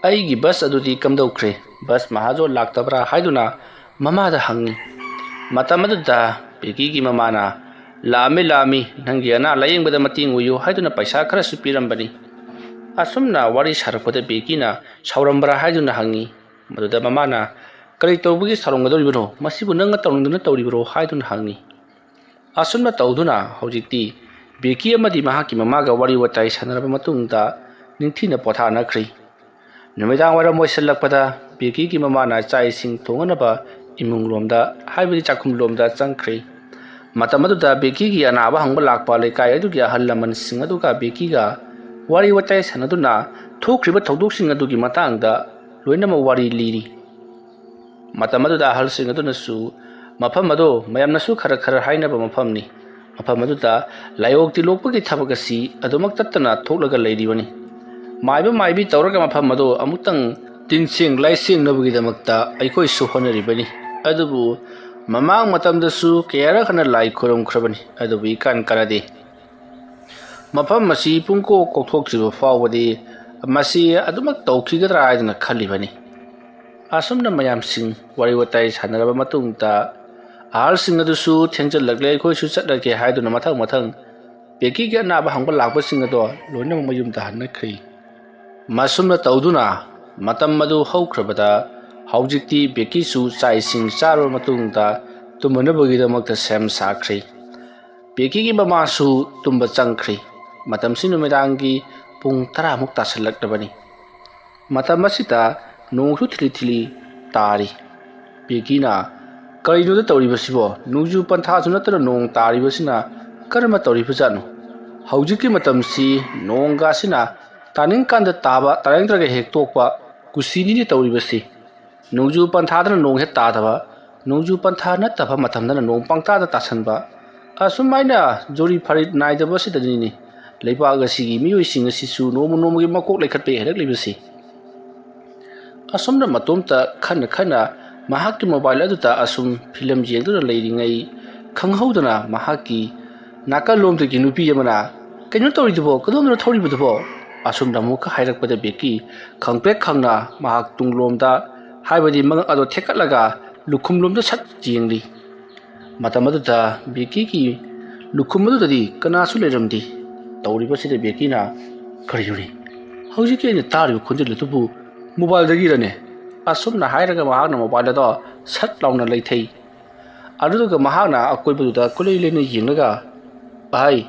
"ꯑꯩꯒꯤ ꯕꯁ ꯑꯗꯨꯗꯤ ꯀꯝꯗꯧꯈ꯭ꯔꯦ? ꯕꯁ ꯃꯍꯥꯖꯣꯟ ꯂꯥꯛꯇꯕ꯭ꯔꯥ?" ꯍꯥꯏꯗꯨꯅ ꯃꯃꯥꯗ ꯍꯪꯉꯤ꯫ ꯃꯇꯝ ꯑꯗꯨꯗ ꯕꯦꯀꯤꯒꯤ ꯃꯃꯥꯅ, "ꯂꯥꯛꯑꯝꯃꯤ, ꯂꯥꯛꯑꯝꯃꯤ, ꯅꯪꯒꯤ ꯑꯅꯥ ꯂꯥꯌꯦꯡꯕꯗ ꯃꯇꯦꯡ ꯑꯣꯏꯌꯨ" ꯍꯥꯏꯗꯨꯅ ꯄꯩꯁꯥ ꯈꯔꯁꯨ ꯄꯤꯔꯝꯕꯅꯤ꯫ ꯑꯁꯨꯝꯅ ꯋꯥꯔꯤ ꯁꯥꯔꯛꯄꯗ ꯕꯦꯀꯤꯅ ꯁꯥꯎꯔꯝꯕ꯭ꯔꯥ ꯍꯥꯏꯗꯨꯅ ꯍꯪꯉꯤ꯫ ꯃꯗꯨꯗ ꯃꯃꯥꯅ, "ꯀꯔꯤ ꯇꯧꯕꯒꯤ ꯁꯥꯎꯔꯝꯒꯗꯧꯔꯤꯕꯅꯣ? ꯃꯁꯤꯕꯨ ꯅꯪꯅ ꯇꯧꯅꯤꯡꯗꯨꯅ ꯇꯧꯔꯤꯕꯔꯣ?" ꯍꯥꯏꯗꯨꯅ ꯍꯪꯉꯤ꯫ ꯑꯁꯨꯝꯅ ꯇꯧꯗꯨꯅ ꯍꯧꯖꯤꯛꯇꯤ ꯕꯦꯀꯤ ꯑꯃꯗꯤ ꯃꯍꯥꯛꯀꯤ ꯃꯃꯥꯒ ꯋꯥꯔꯤ ꯋꯥꯇꯥꯏ ꯁꯥꯟꯅꯔꯕ ꯃꯇꯨꯡꯗ ꯅꯤꯡꯊꯤꯅ ꯄꯣꯊꯥꯅꯈ꯭ꯔꯤ꯫ ꯅꯨꯃꯤꯗꯥꯡ ꯋꯥꯏꯔꯝ ꯑꯣꯏꯁꯤꯜꯂꯛꯄꯗ ꯕꯦꯀꯤꯒꯤ ꯃꯃꯥꯅ ꯆꯥꯛ ꯏꯁꯤꯡ ꯊꯣꯡꯅꯅꯕ ꯏꯃꯨꯡꯂꯣꯝꯗ, ꯍꯥꯏꯕꯗꯤ ꯆꯥꯛꯈꯨꯝꯂꯣꯝꯗ ꯆꯪꯈ꯭ꯔꯤ꯫ ꯃꯇꯝ ꯑꯗꯨꯗ ꯕꯦꯀꯤꯒꯤ ꯑꯅꯥꯕ ꯍꯪꯕ ꯂꯥꯛꯄ ꯂꯩꯀꯥꯏ ꯑꯗꯨꯒꯤ ꯑꯍꯜ ꯂꯃꯟꯁꯤꯡ ꯑꯗꯨꯒ ꯕꯦꯀꯤꯒ ꯋꯥꯔꯤ ꯋꯥꯇꯥꯏ ꯁꯥꯟꯅꯗꯨꯅ ꯊꯣꯛꯈ꯭ꯔꯤꯕ ꯊꯧꯗꯣꯛꯁꯤꯡ ꯑꯗꯨꯒꯤ ꯃꯇꯥꯡꯗ ꯂꯣꯏꯅꯃꯛ ꯋꯥꯔꯤ ꯂꯤꯔꯤ꯫ ꯃꯇꯝ ꯑꯗꯨꯗ ꯑꯍꯜꯁꯤꯡ ꯑꯗꯨꯅꯁꯨ ꯃꯐꯝ ꯑꯗꯨ ꯃꯌꯥꯝꯅꯁꯨ ꯈꯔ ꯈꯔ ꯍꯥꯏꯅꯕ ꯃꯐꯝꯅꯤ꯫ ꯃꯐꯝ ꯑꯗꯨꯗ ꯂꯥꯏꯑꯣꯛ ꯇꯤꯂꯣꯛꯄꯒꯤ ꯊꯕꯛ ꯑꯁꯤ ꯑꯗꯨꯃꯛ ꯇꯠꯇꯅ ꯊꯣꯛꯂꯒ ꯂꯩꯔꯤꯕꯅꯤ꯫ ꯃꯥꯏꯕ ꯃꯥꯏꯕꯤ ꯇꯧꯔꯒ ꯃꯐꯝ ꯑꯗꯨ ꯑꯃꯨꯛꯇꯪ ꯇꯤꯟꯁꯦꯡ ꯂꯥꯏꯁꯦꯡꯅꯕꯒꯤꯗꯃꯛꯇ ꯑꯩꯈꯣꯏꯁꯨ ꯍꯣꯠꯅꯔꯤꯕꯅꯤ꯫ ꯑꯗꯨꯕꯨ ꯃꯃꯥꯡ ꯃꯇꯝꯗꯁꯨ ꯀꯌꯥꯔꯛ ꯍꯟꯅ ꯂꯥꯏ ꯈꯨꯔꯨꯝꯈ꯭ꯔꯕꯅꯤ, ꯑꯗꯨꯕꯨ ꯏꯀꯥꯟ ꯀꯥꯟꯅꯗꯦ꯫ ꯃꯐꯝ ꯑꯁꯤ ꯄꯨꯡꯀꯣꯛ ꯀꯣꯛꯊꯣꯛꯇ꯭ꯔꯤꯕ ꯐꯥꯎꯕꯗꯤ ꯃꯁꯤ ꯑꯗꯨꯃꯛ ꯇꯧꯈꯤꯒꯗ꯭ꯔꯥ ꯍꯥꯏꯗꯨꯅ ꯈꯜꯂꯤꯕꯅꯤ꯫ ꯑꯁꯨꯝꯅ ꯃꯌꯥꯝꯁꯤꯡ ꯋꯥꯔꯤ ꯋꯥꯇꯥꯏ ꯁꯥꯟꯅꯔꯕ ꯃꯇꯨꯡꯗ ꯑꯍꯜꯁꯤꯡ ꯑꯗꯨꯁꯨ ꯊꯦꯡꯖꯤꯜꯂꯛꯂꯦ, ꯑꯩꯈꯣꯏꯁꯨ ꯆꯠꯂꯒꯦ ꯍꯥꯏꯗꯨꯅ ꯃꯊꯪ ꯃꯊꯪ ꯕꯦꯀꯤꯒꯤ ꯑꯅꯥꯕ ꯍꯪꯕ ꯂꯥꯛꯄꯁꯤꯡ ꯑꯗꯣ ꯂꯣꯏꯅꯃꯛ ꯃꯌꯨꯝꯗ ꯍꯟꯅꯈ꯭ꯔꯤ꯫ ꯃꯁꯨꯝꯅ ꯇꯧꯗꯨꯅ ꯃꯇꯝ ꯑꯗꯨ ꯍꯧꯈ꯭ꯔꯕꯗ, ꯍꯧꯖꯤꯛꯇꯤ ꯕꯦꯀꯤꯁꯨ ꯆꯥꯛ ꯏꯁꯤꯡ ꯆꯥꯔꯕ ꯃꯇꯨꯡꯗ ꯇꯨꯝꯅꯅꯕꯒꯤꯗꯃꯛꯇ ꯁꯦꯝ ꯁꯥꯈ꯭ꯔꯤ꯫ ꯕꯦꯀꯤꯒꯤ ꯃꯃꯥꯁꯨ ꯇꯨꯝꯕ ꯆꯪꯈ꯭ꯔꯤ꯫ ꯃꯇꯝꯁꯤ ꯅꯨꯃꯤꯗꯥꯡꯒꯤ ꯄꯨꯡ ꯇꯔꯥꯃꯨꯛ ꯇꯥꯁꯤꯜꯂꯛꯂꯕꯅꯤ꯫ ꯃꯇꯝ ꯑꯁꯤꯗ ꯅꯣꯡꯁꯨ ꯊꯤꯂꯤ ꯊꯤꯂꯤ ꯇꯥꯔꯤ꯫ ꯕꯦꯀꯤꯅ, "ꯀꯔꯤꯅꯣꯗ ꯇꯧꯔꯤꯕꯁꯤꯕꯣ? ꯅꯣꯡꯖꯨ ꯄꯟꯊꯥꯁꯨ ꯅꯠꯇꯅ ꯅꯣꯡ ꯇꯥꯔꯤꯕꯁꯤꯅ ꯀꯔꯝꯅ ꯇꯧꯔꯤꯕꯖꯥꯠꯅꯣ? ꯍꯧꯖꯤꯛꯀꯤ ꯃꯇꯝꯁꯤ ꯅꯣꯡꯒ ꯑꯁꯤꯅ ꯇꯥꯅꯤꯡꯀꯥꯟꯗ ꯇꯥꯕ, ꯇꯥꯅꯤꯡꯗ꯭ꯔꯒ ꯍꯦꯛ ꯇꯣꯛꯄ, ꯀꯨꯁꯤꯅꯤꯅꯦ ꯇꯧꯔꯤꯕꯁꯤ꯫ ꯅꯣꯡꯖꯨ ꯄꯟꯊꯥꯗꯅ ꯅꯣꯡ ꯍꯦꯛ ꯇꯥꯗꯕ, ꯅꯣꯡꯖꯨ ꯄꯟꯊꯥ ꯅꯠꯇꯕ ꯃꯇꯝꯗꯅ ꯅꯣꯡ ꯄꯪꯇꯥꯗ ꯇꯥꯁꯟꯕ, ꯑꯁꯨꯃꯥꯏꯅ ꯖꯣꯔꯤ ꯐꯥꯔꯤ ꯅꯥꯏꯗꯕ ꯑꯁꯤꯗꯅꯤꯅꯦ ꯂꯩꯕꯥꯛ ꯑꯁꯤꯒꯤ ꯃꯤꯑꯣꯏꯁꯤꯡ ꯑꯁꯤꯁꯨ ꯅꯣꯡꯃ ꯅꯣꯡꯃꯒꯤ ꯃꯀꯣꯛ ꯂꯩꯈꯠꯄ ꯍꯦꯜꯂꯛꯂꯤꯕꯁꯤ"꯫ ꯑꯁꯨꯝꯅ ꯃꯇꯣꯝꯇ ꯈꯟꯅ ꯈꯟꯅ ꯃꯍꯥꯛꯀꯤ ꯃꯣꯕꯥꯏꯜ ꯑꯗꯨꯗ ꯑꯁꯨꯝ ꯐꯤꯂꯝ ꯌꯦꯡꯗꯨꯅ ꯂꯩꯔꯤꯉꯩ, ꯈꯪꯍꯧꯗꯅ ꯃꯍꯥꯛꯀꯤ ꯅꯥꯀꯜꯂꯣꯝꯗꯒꯤ ꯅꯨꯄꯤ ꯑꯃꯅ, "ꯀꯩꯅꯣ ꯇꯧꯔꯤꯗꯨꯕꯣ? ꯀꯗꯣꯝꯗꯅꯣ ꯊꯧꯔꯤꯕꯗꯨꯕꯣ?" ꯑꯁꯨꯝꯅ ꯑꯃꯨꯛꯀ ꯍꯥꯏꯔꯛꯄꯗ ꯕꯦꯀꯤ ꯈꯪꯄ꯭ꯔꯦꯛ ꯈꯪꯅ ꯃꯍꯥꯛ ꯇꯨꯡꯂꯣꯝꯗ, ꯍꯥꯏꯕꯗꯤ ꯃꯉꯛ ꯑꯗꯨ ꯊꯦꯛꯀꯠꯂꯒ ꯂꯨꯈꯨꯝꯂꯣꯝꯗ ꯁꯠ ꯌꯦꯡꯂꯤ꯫ ꯃꯇꯝ ꯑꯗꯨꯗ ꯕꯦꯀꯤꯒꯤ ꯂꯨꯈꯨꯝ ꯑꯗꯨꯗꯗꯤ ꯀꯅꯥꯁꯨ ꯂꯩꯔꯝꯗꯦ꯫ ꯇꯧꯔꯤꯕꯁꯤꯗ ꯕꯦꯀꯤꯅ, "ꯀꯔꯤꯅꯣꯅꯦ? ꯍꯧꯖꯤꯛꯀꯤ ꯑꯩꯅ ꯇꯥꯔꯤꯕ ꯈꯣꯟꯖꯦꯜ ꯑꯗꯨꯕꯨ ꯃꯣꯕꯥꯏꯜꯗꯒꯤꯔꯅꯦ?" ꯑꯁꯨꯝꯅ ꯍꯥꯏꯔꯒ ꯃꯍꯥꯛꯅ ꯃꯣꯕꯥꯏꯜ ꯑꯗꯣ ꯁꯠ ꯂꯥꯎꯅ ꯂꯩꯊꯩ꯫ ꯑꯗꯨꯒ ꯃꯍꯥꯛꯅ ꯑꯀꯣꯏꯕꯗꯨꯗ ꯀꯣꯏꯂꯩ ꯂꯩꯅ ꯌꯦꯡꯂꯒ, "ꯚꯥꯏ,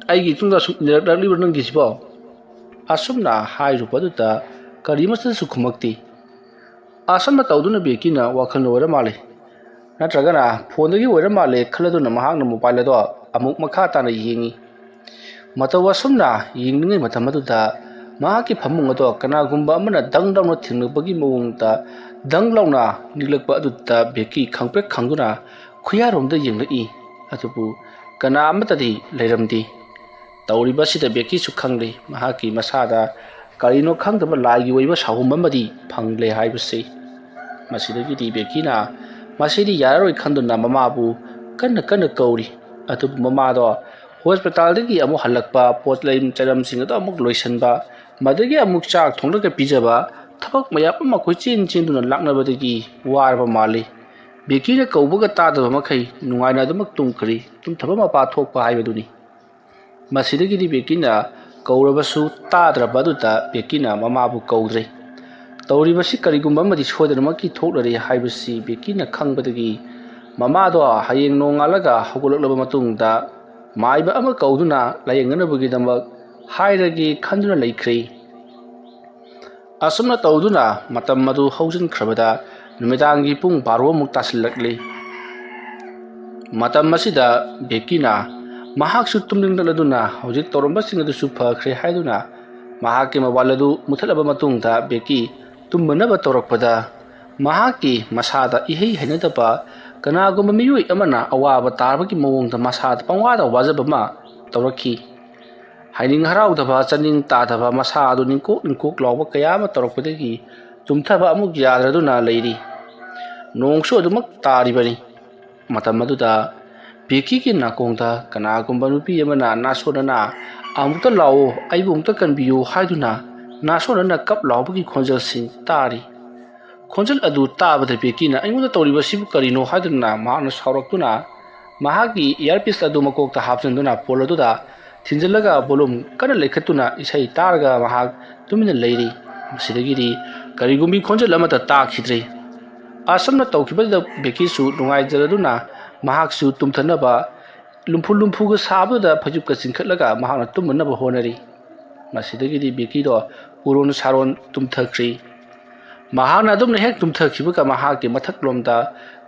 ꯑꯩꯒꯤ ꯏꯇꯨꯡꯗ ꯑꯁꯨꯝ ꯏꯟꯅꯔꯛꯂꯤꯕ꯭ꯔꯥ ꯅꯪꯒꯤꯁꯤꯕꯣ?" ꯑꯁꯨꯝꯅ ꯍꯥꯏꯔꯨꯕꯗꯨꯗ ꯀꯔꯤꯃꯠꯇꯁꯨ ꯈꯨꯝꯃꯛꯇꯦ꯫ ꯑꯁꯨꯝꯅ ꯇꯧꯗꯨꯅ ꯕꯦꯀꯤꯅ ꯋꯥꯈꯜ ꯑꯣꯏꯔ ꯃꯥꯜꯂꯦ, ꯅꯠꯇ꯭ꯔꯒꯅ ꯐꯣꯟꯗꯒꯤ ꯑꯣꯏꯔ ꯃꯥꯜꯂꯦ ꯈꯜꯂꯗꯨꯅ ꯃꯍꯥꯛꯅ ꯃꯣꯕꯥꯏꯜ ꯑꯗꯣ ꯑꯃꯨꯛ ꯃꯈꯥ ꯇꯥꯅ ꯌꯦꯡꯉꯤ꯫ ꯃꯇꯧ ꯑꯁꯨꯝꯅ ꯌꯦꯡꯂꯤꯉꯩ ꯃꯇꯝ ꯑꯗꯨꯗ ꯃꯍꯥꯛꯀꯤ ꯐꯃꯨꯡ ꯑꯗꯣ ꯀꯅꯥꯒꯨꯝꯕ ꯑꯃꯅ ꯗꯪ ꯂꯥꯎꯅ ꯊꯦꯡꯂꯛꯄꯒꯤ ꯃꯑꯣꯡꯗ ꯗꯪ ꯂꯥꯎꯅ ꯅꯤꯛꯂꯛꯄ ꯑꯗꯨꯗ ꯕꯦꯀꯤ ꯈꯪꯄ꯭ꯔꯦꯛ ꯈꯪꯗꯨꯅ ꯈꯨꯌꯥꯔꯣꯝꯗ ꯌꯦꯡꯂꯛꯏ꯫ ꯑꯗꯨꯕꯨ ꯀꯅꯥ ꯑꯃꯠꯇꯗꯤ ꯂꯩꯔꯝꯗꯦ꯫ ꯇꯧꯔꯤꯕ ꯑꯁꯤꯗ ꯕꯦꯀꯤꯁꯨ ꯈꯪꯂꯦ, ꯃꯍꯥꯛꯀꯤ ꯃꯁꯥꯗ ꯀꯔꯤꯅꯣ ꯈꯪꯗꯕ ꯂꯥꯏꯒꯤ ꯑꯣꯏꯕ ꯁꯥꯍꯨꯝ ꯑꯃꯗꯤ ꯐꯪꯂꯦ ꯍꯥꯏꯕꯁꯤ꯫ ꯃꯁꯤꯗꯒꯤꯗꯤ ꯕꯦꯀꯤꯅ ꯃꯁꯤꯗꯤ ꯌꯥꯔꯔꯣꯏ ꯈꯟꯗꯨꯅ ꯃꯃꯥꯕꯨ ꯀꯟꯅ ꯀꯟꯅ ꯀꯧꯔꯤ꯫ ꯑꯗꯨꯕꯨ ꯃꯃꯥꯗꯣ ꯍꯣꯁꯄꯤꯇꯥꯜꯗꯒꯤ ꯑꯃꯨꯛ ꯍꯜꯂꯛꯄ, ꯄꯣꯠ ꯂꯩ ꯆꯩꯔꯝꯁꯤꯡ ꯑꯗꯨ ꯑꯃꯨꯛ ꯂꯣꯏꯁꯤꯟꯕ, ꯃꯗꯒꯤ ꯑꯃꯨꯛ ꯆꯥꯛ ꯊꯣꯡꯂꯒ ꯄꯤꯖꯕ, ꯊꯕꯛ ꯃꯌꯥꯝ ꯑꯃ ꯀꯣꯏꯆꯦꯟ ꯆꯦꯟꯗꯨꯅ ꯂꯥꯛꯅꯕꯗꯒꯤ ꯋꯥꯔꯕ ꯃꯥꯜꯂꯤ꯫ ꯕꯦꯀꯤꯅ ꯀꯧꯕꯒ ꯇꯥꯗꯕ ꯃꯈꯩ ꯅꯨꯡꯉꯥꯏꯅ ꯑꯗꯨꯃꯛ ꯇꯨꯝꯈ꯭ꯔꯤ꯫ ꯇꯨꯝꯊꯕ ꯃꯄꯥ ꯊꯣꯛꯄ ꯍꯥꯏꯕꯗꯨꯅꯤ꯫ ꯃꯁꯤꯗꯒꯤꯗꯤ ꯕꯦꯀꯤꯅ ꯀꯧꯔꯕꯁꯨ ꯇꯥꯗ꯭ꯔꯕ ꯑꯗꯨꯗ ꯕꯦꯀꯤꯅ ꯃꯃꯥꯕꯨ ꯀꯧꯗ꯭ꯔꯦ꯫ ꯇꯧꯔꯤꯕꯁꯤ ꯀꯔꯤꯒꯨꯝꯕ ꯑꯃꯗꯤ ꯁꯣꯏꯗꯅꯃꯛꯀꯤ ꯊꯣꯛꯂꯔꯦ ꯍꯥꯏꯕꯁꯤ ꯕꯦꯀꯤꯅ ꯈꯪꯕꯗꯒꯤ ꯃꯃꯥꯗꯣ ꯍꯌꯦꯡ ꯅꯣꯡꯉꯥꯜꯂꯒ ꯍꯧꯒꯠꯂꯛꯂꯕ ꯃꯇꯨꯡꯗ ꯃꯥꯏꯕ ꯑꯃ ꯀꯧꯗꯨꯅ ꯂꯥꯌꯦꯡꯅꯅꯕꯒꯤꯗꯃꯛ ꯍꯥꯏꯔꯒꯦ ꯈꯟꯗꯨꯅ ꯂꯩꯈ꯭ꯔꯦ꯫ ꯑꯁꯨꯝꯅ ꯇꯧꯗꯨꯅ ꯃꯇꯝ ꯑꯗꯨ ꯍꯧꯖꯤꯟꯈ꯭ꯔꯕꯗ ꯅꯨꯃꯤꯗꯥꯡꯒꯤ ꯄꯨꯡ ꯕꯥꯔꯣꯃꯨꯛ ꯇꯥꯁꯤꯜꯂꯛꯂꯤ꯫ ꯃꯇꯝ ꯑꯁꯤꯗ ꯕꯦꯀꯤꯅ ꯃꯍꯥꯛꯁꯨ ꯇꯨꯝꯅꯤꯡꯂꯛꯂꯗꯨꯅ ꯍꯧꯖꯤꯛ ꯇꯧꯔꯝꯕꯁꯤꯡ ꯑꯗꯨꯁꯨ ꯐꯈ꯭ꯔꯦ ꯍꯥꯏꯗꯨꯅ ꯃꯍꯥꯛꯀꯤ ꯃꯣꯕꯥꯏꯜ ꯑꯗꯨ ꯃꯨꯊꯠꯂꯕ ꯃꯇꯨꯡꯗ ꯕꯦꯀꯤ ꯇꯨꯝꯕꯅꯕ ꯇꯧꯔꯛꯄꯗ ꯃꯍꯥꯛꯀꯤ ꯃꯁꯥꯗ ꯏꯍꯩ ꯍꯩꯅꯗꯕ ꯀꯅꯥꯒꯨꯝꯕ ꯃꯤꯑꯣꯏ ꯑꯃꯅ ꯑꯋꯥꯕ ꯇꯥꯔꯕꯒꯤ ꯃꯑꯣꯡꯗ ꯃꯁꯥꯗ ꯄꯪꯋꯥꯗ ꯋꯥꯖꯕ ꯑꯃ ꯇꯧꯔꯛꯈꯤ꯫ ꯍꯥꯏꯅꯤꯡ ꯍꯔꯥꯎꯗꯕ, ꯆꯥꯅꯤꯡ ꯇꯥꯗꯕ, ꯃꯁꯥ ꯑꯗꯨ ꯅꯤꯡꯀꯣꯛ ꯅꯤꯡꯀꯣꯛ ꯂꯥꯎꯕ ꯀꯌꯥ ꯑꯃ ꯇꯧꯔꯛꯄꯗꯒꯤ ꯇꯨꯝꯊꯕ ꯑꯃꯨꯛ ꯌꯥꯗ꯭ꯔꯗꯨꯅ ꯂꯩꯔꯤ꯫ ꯅꯣꯡꯁꯨ ꯑꯗꯨꯃꯛ ꯇꯥꯔꯤꯕꯅꯤ꯫ ꯃꯇꯝ ꯑꯗꯨꯗ ꯕꯦꯀꯤꯒꯤ ꯅꯥꯀꯣꯡꯗ ꯀꯅꯥꯒꯨꯝꯕ ꯅꯨꯄꯤ ꯑꯃꯅ ꯅꯥꯁꯣꯟꯅꯅ "ꯑꯃꯨꯛꯇ ꯂꯥꯛꯑꯣ, ꯑꯩꯕꯨ ꯑꯃꯨꯛꯇ ꯀꯟꯕꯤꯌꯨ" ꯍꯥꯏꯗꯨꯅ ꯅꯥꯁꯣꯟꯅꯅ ꯀꯞ ꯂꯥꯎꯕꯒꯤ ꯈꯣꯟꯖꯦꯜꯁꯤꯡ ꯇꯥꯔꯤ꯫ ꯈꯣꯟꯖꯦꯜ ꯑꯗꯨ ꯇꯥꯕꯗ ꯕꯦꯀꯤꯅ "ꯑꯩꯉꯣꯟꯗ ꯇꯧꯔꯤꯕꯁꯤꯕꯨ ꯀꯔꯤꯅꯣ?" ꯍꯥꯏꯗꯨꯅ ꯃꯍꯥꯛꯅ ꯁꯥꯎꯔꯛꯇꯨꯅ ꯃꯍꯥꯛꯀꯤ ꯏꯌꯥꯔꯄꯤꯁ ꯑꯗꯨ ꯃꯀꯣꯛꯇ ꯍꯥꯞꯆꯤꯟꯗꯨꯅ ꯐꯣꯟ ꯑꯗꯨꯗ ꯊꯤꯟꯖꯤꯜꯂꯒ ꯚꯣꯂꯨꯝ ꯀꯟꯅ ꯂꯩꯈꯠꯇꯨꯅ ꯏꯁꯩ ꯇꯥꯔꯒ ꯃꯍꯥꯛ ꯇꯨꯃꯤꯟꯅ ꯂꯩꯔꯤ꯫ ꯃꯁꯤꯗꯒꯤꯗꯤ ꯀꯔꯤꯒꯨꯝꯕꯤ ꯈꯣꯟꯖꯦꯜ ꯑꯃꯠꯇ ꯇꯥꯈꯤꯗ꯭ꯔꯦ꯫ ꯑꯁꯨꯝꯅ ꯇꯧꯈꯤꯕꯗꯨꯗ ꯕꯦꯀꯤꯁꯨ ꯅꯨꯡꯉꯥꯏꯖꯔꯗꯨꯅ ꯃꯍꯥꯛꯁꯨ ꯇꯨꯝꯊꯅꯕ ꯂꯨꯝꯐꯨ ꯂꯨꯝꯐꯨꯒ ꯁꯥꯕꯗꯨꯗ ꯐꯩꯖꯨꯞꯀ ꯆꯤꯡꯈꯠꯂꯒ ꯃꯍꯥꯛꯅ ꯇꯨꯝꯃꯅꯕ ꯍꯣꯠꯅꯔꯤ꯫ ꯃꯁꯤꯗꯒꯤꯗꯤ ꯕꯦꯀꯤꯗꯣ ꯎꯔꯣꯟ ꯁꯥꯔꯣꯟ ꯇꯨꯝꯊꯈ꯭ꯔꯤ꯫ ꯃꯍꯥꯛꯅ ꯑꯗꯨꯝꯅ ꯍꯦꯛ ꯇꯨꯝꯊꯈꯤꯕꯒ ꯃꯍꯥꯛꯀꯤ ꯃꯊꯛꯂꯣꯝꯗ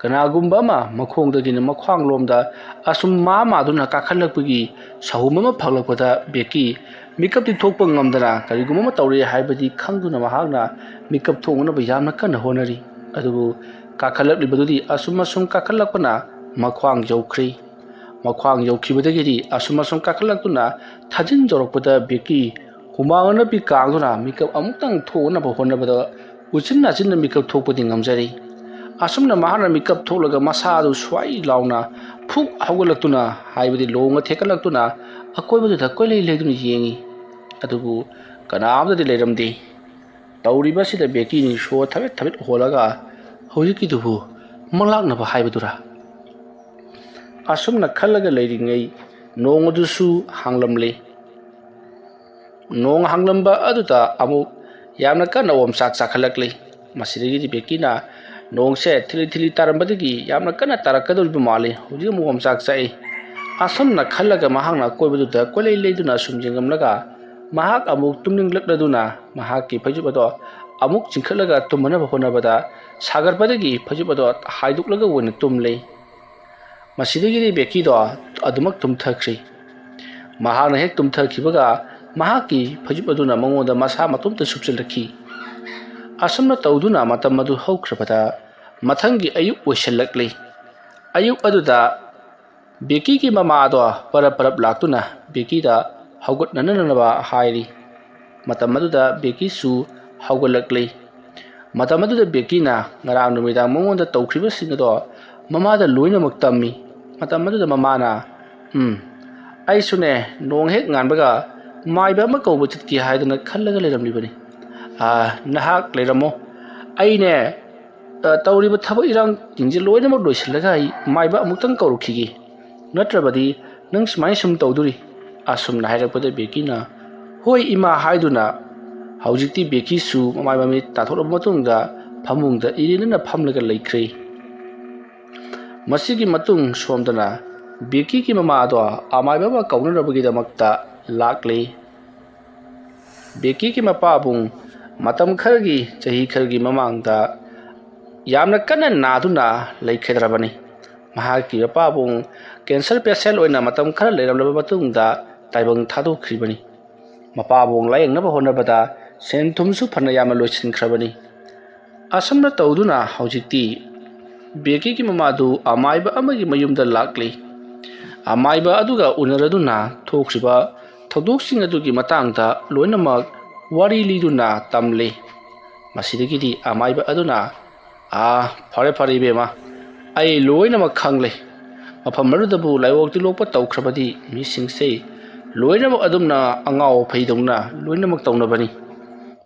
ꯀꯅꯥꯒꯨꯝꯕ ꯑꯃ ꯃꯈꯣꯡꯗꯒꯤꯅ ꯃꯈ꯭ꯋꯥꯡꯂꯣꯝꯗ ꯑꯁꯨꯝ ꯃꯥ ꯃꯥꯗꯨꯅ ꯀꯥꯈꯠꯂꯛꯄꯒꯤ ꯁꯍꯨꯝ ꯑꯃ ꯐꯪꯂꯛꯄꯗ ꯕꯦꯀꯤ ꯃꯤꯀꯞꯇꯤ ꯊꯣꯛꯄ ꯉꯝꯗꯅ ꯀꯔꯤꯒꯨꯝꯕ ꯑꯃ ꯇꯧꯔꯦ ꯍꯥꯏꯕꯗꯤ ꯈꯪꯗꯨꯅ ꯃꯍꯥꯛꯅ ꯃꯤꯀꯞ ꯊꯣꯛꯅꯅꯕ ꯌꯥꯝꯅ ꯀꯟꯅ ꯍꯣꯠꯅꯔꯤ꯫ ꯑꯗꯨꯕꯨ ꯀꯥꯈꯠꯂꯛꯂꯤꯕꯗꯨꯗꯤ ꯑꯁꯨꯝ ꯑꯁꯨꯝ ꯀꯥꯈꯠꯂꯛꯄꯅ ꯃꯈ꯭ꯋꯥꯡ ꯌꯧꯈ꯭ꯔꯦ꯫ ꯃꯈ꯭ꯋꯥꯡ ꯌꯧꯈꯤꯕꯗꯒꯤꯗꯤ ꯑꯁꯨꯝ ꯑꯁꯨꯝ ꯀꯥꯈꯠꯂꯛꯇꯨꯅ ꯊꯥꯖꯤꯟ ꯌꯧꯔꯛꯄꯗ ꯕꯦꯀꯤ ꯍꯨꯃꯥꯡ ꯑꯅꯞꯄꯤ ꯀꯥꯡꯗꯨꯅ ꯃꯤꯀꯞ ꯑꯃꯨꯛꯇꯪ ꯊꯣꯛꯅꯕ ꯍꯣꯠꯅꯕꯗ ꯎꯆꯤꯟ ꯅꯥꯆꯤꯟꯅ ꯃꯤꯀꯞ ꯊꯣꯛꯄꯗꯤ ꯉꯝꯖꯔꯤ꯫ ꯑꯁꯨꯝꯅ ꯃꯍꯥꯛꯅ ꯃꯤꯀꯞ ꯊꯣꯛꯂꯒ ꯃꯁꯥꯗꯨ ꯁ꯭ꯋꯥꯏ ꯂꯥꯎꯅ ꯐꯨꯛ ꯍꯧꯒꯠꯂꯛꯇꯨꯅ, ꯍꯥꯏꯕꯗꯤ ꯂꯣꯡꯅ ꯊꯦꯛꯀꯠꯂꯛꯇꯨꯅ ꯑꯀꯣꯏꯕꯗꯨꯗ ꯀꯣꯏꯂꯩ ꯂꯩꯗꯨꯅ ꯌꯦꯡꯉꯤ꯫ ꯑꯗꯨꯕꯨ ꯀꯅꯥꯝꯇꯗꯤ ꯂꯩꯔꯝꯗꯦ꯫ ꯇꯧꯔꯤꯕ ꯑꯁꯤꯗ ꯕꯦꯀꯤ ꯅꯤꯡꯁꯣ ꯊꯕꯦꯠ ꯊꯕꯦꯠ ꯍꯣꯜꯂꯒ ꯍꯧꯖꯤꯛꯀꯤꯗꯨꯕꯨ ꯃꯪꯂꯥꯛꯅꯕ ꯍꯥꯏꯕꯗꯨꯔꯥ? ꯑꯁꯨꯝꯅ ꯈꯜꯂꯒ ꯂꯩꯔꯤꯉꯩ ꯅꯣꯡ ꯑꯗꯨꯁꯨ ꯍꯥꯡꯂꯝꯂꯤ꯫ ꯅꯣꯡ ꯍꯥꯡꯂꯝꯕ ꯑꯗꯨꯗ ꯑꯃꯨꯛ ꯌꯥꯝꯅ ꯀꯟꯅ ꯑꯣꯝꯆꯥꯛ ꯆꯥꯛꯈꯠꯂꯛꯂꯤ꯫ ꯃꯁꯤꯗꯒꯤꯗꯤ ꯕꯦꯀꯤꯅ, "ꯅꯣꯡꯁꯦ ꯊꯤꯂꯤ ꯊꯤꯂꯤ ꯇꯥꯔꯝꯕꯗꯒꯤ ꯌꯥꯝꯅ ꯀꯟꯅ ꯇꯥꯔꯛꯀꯗꯧꯔꯤꯕ ꯃꯥꯜꯂꯤ, ꯍꯧꯖꯤꯛ ꯑꯃꯨꯛ ꯑꯣꯝꯆꯥꯛ ꯆꯥꯛꯏ"꯫ ꯑꯁꯨꯝꯅ ꯈꯜꯂꯒ ꯃꯍꯥꯛꯅ ꯑꯀꯣꯏꯕꯗꯨꯗ ꯀꯣꯏꯂꯩ ꯂꯩꯗꯨꯅ ꯁꯨꯝ ꯌꯦꯡꯂꯝꯂꯒ ꯃꯍꯥꯛ ꯑꯃꯨꯛ ꯇꯨꯝꯅꯤꯡꯂꯛꯂꯗꯨꯅ ꯃꯍꯥꯛꯀꯤ ꯐꯩꯖꯨꯞ ꯑꯗꯣ ꯑꯃꯨꯛ ꯆꯤꯡꯈꯠꯂꯒ ꯇꯨꯝꯅꯅꯕ ꯍꯣꯠꯅꯕꯗ ꯁꯥꯒꯠꯄꯗꯒꯤ ꯐꯩꯖꯨꯞ ꯑꯗꯣ ꯍꯥꯏꯗꯣꯛꯂꯒ ꯑꯣꯏꯅ ꯇꯨꯝꯂꯦ꯫ ꯃꯁꯤꯗꯒꯤꯗꯤ ꯕꯦꯀꯤꯗꯣ ꯑꯗꯨꯃꯛ ꯇꯨꯝꯊꯈ꯭ꯔꯤ꯫ ꯃꯍꯥꯛꯅ ꯍꯦꯛ ꯇꯨꯝꯊꯈꯤꯕꯒ ꯃꯍꯥꯛꯀꯤ ꯐꯩꯖꯨꯞ ꯑꯗꯨꯅ ꯃꯉꯣꯟꯗ ꯃꯁꯥ ꯃꯇꯣꯝꯇ ꯁꯨꯞꯆꯤꯜꯂꯛꯈꯤ꯫ ꯑꯁꯨꯝꯅ ꯇꯧꯗꯨꯅ ꯃꯇꯝ ꯑꯗꯨ ꯍꯧꯈ꯭ꯔꯕꯗ ꯃꯊꯪꯒꯤ ꯑꯌꯨꯛ ꯑꯣꯏꯁꯤꯜꯂꯛꯂꯤ꯫ ꯑꯌꯨꯛ ꯑꯗꯨꯗ ꯕꯦꯀꯤꯒꯤ ꯃꯃꯥꯗꯣ ꯄꯔꯞ ꯄꯔꯞ ꯂꯥꯛꯇꯨꯅ ꯕꯦꯀꯤꯗ ꯍꯧꯒꯠꯅꯅꯅꯕ ꯍꯥꯏꯔꯤ꯫ ꯃꯇꯝ ꯑꯗꯨꯗ ꯕꯦꯀꯤꯁꯨ ꯍꯧꯒꯠꯂꯛꯂꯤ꯫ ꯃꯇꯝ ꯑꯗꯨꯗ ꯕꯦꯀꯤꯅ ꯉꯔꯥꯡ ꯅꯨꯃꯤꯗꯥꯡ ꯃꯉꯣꯟꯗ ꯇꯧꯈ꯭ꯔꯤꯕꯁꯤꯡ ꯑꯗꯣ ꯃꯃꯥꯗ ꯂꯣꯏꯅꯃꯛ ꯇꯝꯃꯤ꯫ ꯃꯇꯝ ꯑꯗꯨꯗ ꯃꯃꯥꯅ, "ꯎꯝ, ꯑꯩꯁꯨꯅꯦ, ꯅꯣꯡ ꯍꯦꯛ ꯉꯥꯟꯕꯒ ꯃꯥꯏꯕ ꯑꯃ ꯀꯧꯕ ꯆꯠꯀꯦ ꯍꯥꯏꯗꯅ ꯈꯜꯂꯒ ꯂꯩꯔꯝꯂꯤꯕꯅꯤ꯫ ꯑꯥ, ꯅꯍꯥꯛ ꯂꯩꯔꯝꯃꯣ꯫ ꯑꯩꯅꯦ, ꯑ, ꯇꯧꯔꯤꯕ ꯊꯕꯛ ꯏꯔꯥꯡꯁꯤꯡꯁꯦ ꯂꯣꯏꯅꯃꯛ ꯂꯣꯏꯁꯤꯜꯂꯒ ꯑꯩ ꯃꯥꯏꯕ ꯑꯃꯨꯛꯇꯪ ꯀꯧꯔꯛꯈꯤꯒꯦ꯫ ꯅꯠꯇ꯭ꯔꯕꯗꯤ ꯅꯪ ꯁꯨꯃꯥꯏꯅ ꯁꯨꯝ ꯇꯧꯗꯣꯔꯤ?" ꯑꯁꯨꯝꯅ ꯍꯥꯏꯔꯛꯄꯗ ꯕꯦꯀꯤꯅ, "ꯍꯣꯏ ꯏꯃꯥ" ꯍꯥꯏꯗꯨꯅ ꯍꯧꯖꯤꯛꯇꯤ ꯕꯦꯀꯤꯁꯨ ꯃꯃꯥꯏ ꯃꯃꯤꯠ ꯇꯥꯊꯣꯛꯂꯕ ꯃꯇꯨꯡꯗ ꯐꯃꯨꯡꯗ ꯏꯔꯦꯟꯅꯅ ꯐꯝꯂꯒ ꯂꯩꯈ꯭ꯔꯦ꯫ ꯃꯁꯤꯒꯤ ꯃꯇꯨꯡ ꯁꯣꯝꯗꯅ ꯕꯦꯀꯤꯒꯤ ꯃꯃꯥ ꯑꯗꯣ ꯑꯃꯥꯏꯕ ꯑꯃ ꯀꯧꯅꯅꯕꯒꯤꯗꯃꯛꯇ ꯂꯥꯛꯂꯤ꯫ ꯕꯦꯀꯤꯒꯤ ꯃꯄꯥꯕꯨꯡ ꯃꯇꯝ ꯈꯔꯒꯤ, ꯆꯍꯤ ꯈꯔꯒꯤ ꯃꯃꯥꯡꯗ ꯌꯥꯝꯅ ꯀꯟꯅ ꯅꯥꯗꯨꯅ ꯂꯩꯈꯤꯗ꯭ꯔꯕꯅꯤ꯫ ꯃꯍꯥꯛꯀꯤ ꯃꯄꯥꯕꯨꯡ cancer patient ꯑꯣꯏꯅ ꯃꯇꯝ ꯈꯔ ꯂꯩꯔꯝꯂꯕ ꯃꯇꯨꯡꯗ ꯇꯥꯏꯕꯪ ꯊꯥꯗꯣꯛꯈ꯭ꯔꯤꯕꯅꯤ꯫ ꯃꯄꯥꯕꯨꯡ ꯂꯥꯌꯦꯡꯅꯕ ꯍꯣꯠꯅꯕꯗ ꯁꯦꯟ ꯊꯨꯝꯁꯨ ꯐꯅ ꯌꯥꯝꯅ ꯂꯣꯏꯁꯤꯟꯈ꯭ꯔꯕꯅꯤ꯫ ꯑꯁꯨꯝꯅ ꯇꯧꯗꯨꯅ ꯍꯧꯖꯤꯛꯇꯤ ꯕꯦꯀꯤꯒꯤ ꯃꯃꯥꯗꯨ ꯑꯃꯥꯏꯕ ꯑꯃꯒꯤ ꯃꯌꯨꯝꯗ ꯂꯥꯛꯂꯤ꯫ ꯑꯃꯥꯏꯕ ꯑꯗꯨꯒ ꯎꯅꯔꯗꯨꯅ ꯊꯣꯛꯈ꯭ꯔꯤꯕ ꯊꯧꯗꯣꯛꯁꯤꯡ ꯑꯗꯨꯒꯤ ꯃꯇꯥꯡꯗ ꯂꯣꯏꯅꯃꯛ ꯋꯥꯔꯤ ꯂꯤꯗꯨꯅ ꯇꯝꯂꯤ꯫ ꯃꯁꯤꯗꯒꯤꯗꯤ ꯑꯃꯥꯏꯕ ꯑꯗꯨꯅ, "ꯑꯥ, ꯐꯔꯦ, ꯐꯔꯦ, ꯏꯕꯦꯝꯃ, ꯑꯩ ꯂꯣꯏꯅꯃꯛ ꯈꯪꯂꯦ꯫ ꯃꯐꯝ ꯑꯗꯨꯗꯕꯨ ꯂꯥꯏꯑꯣꯛ ꯇꯤꯜꯂꯣꯛꯄ ꯇꯧꯈ꯭ꯔꯕꯗꯤ ꯃꯤꯁꯤꯡꯁꯦ ꯂꯣꯏꯅꯃꯛ ꯑꯗꯨꯝꯅ ꯑꯉꯥꯎ ꯑꯐꯩꯗꯧꯅ ꯂꯣꯏꯅꯃꯛ ꯇꯧꯅꯕꯅꯤ꯫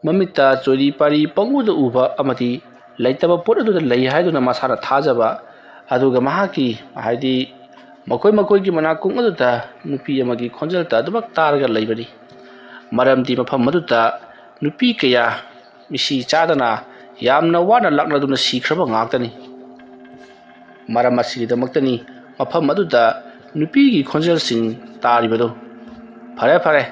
ꯃꯃꯤꯠꯇ ꯆꯣꯏꯔꯤ ꯄꯥꯔꯤ ꯄꯪꯎꯗ ꯎꯕ ꯑꯃꯗꯤ ꯂꯩꯇꯕ ꯄꯣꯠ ꯑꯗꯨꯗ ꯂꯩ ꯍꯥꯏꯗꯨꯅ ꯃꯁꯥꯅ ꯊꯥꯖꯕ, ꯑꯗꯨꯒ ꯃꯍꯥꯛꯀꯤ, ꯍꯥꯏꯗꯤ, ꯃꯈꯣꯏ ꯃꯈꯣꯏꯒꯤ ꯃꯅꯥꯀꯣꯡ ꯑꯗꯨꯗ ꯅꯨꯄꯤ ꯑꯃꯒꯤ ꯈꯣꯟꯖꯦꯜꯇ ꯑꯗꯨꯃꯛ ꯇꯥꯔꯒ ꯂꯩꯕꯅꯤ꯫ ꯃꯔꯝꯗꯤ ꯃꯐꯝ ꯑꯗꯨꯗ ꯅꯨꯄꯤ ꯀꯌꯥ ꯃꯤꯁꯤ ꯆꯥꯗꯅ ꯌꯥꯝꯅ ꯋꯥꯅ ꯂꯥꯛꯅꯗꯨꯅ ꯁꯤꯈ꯭ꯔꯕ ꯉꯥꯛꯇꯅꯤ꯫ ꯃꯔꯝ ꯑꯁꯤꯒꯤꯗꯃꯛꯇꯅꯤ ꯃꯐꯝ ꯑꯗꯨꯗ ꯅꯨꯄꯤꯒꯤ ꯈꯣꯟꯖꯦꯜꯁꯤꯡ ꯇꯥꯔꯤꯕꯗꯨ꯫ "ꯐꯔꯦ, ꯐꯔꯦ,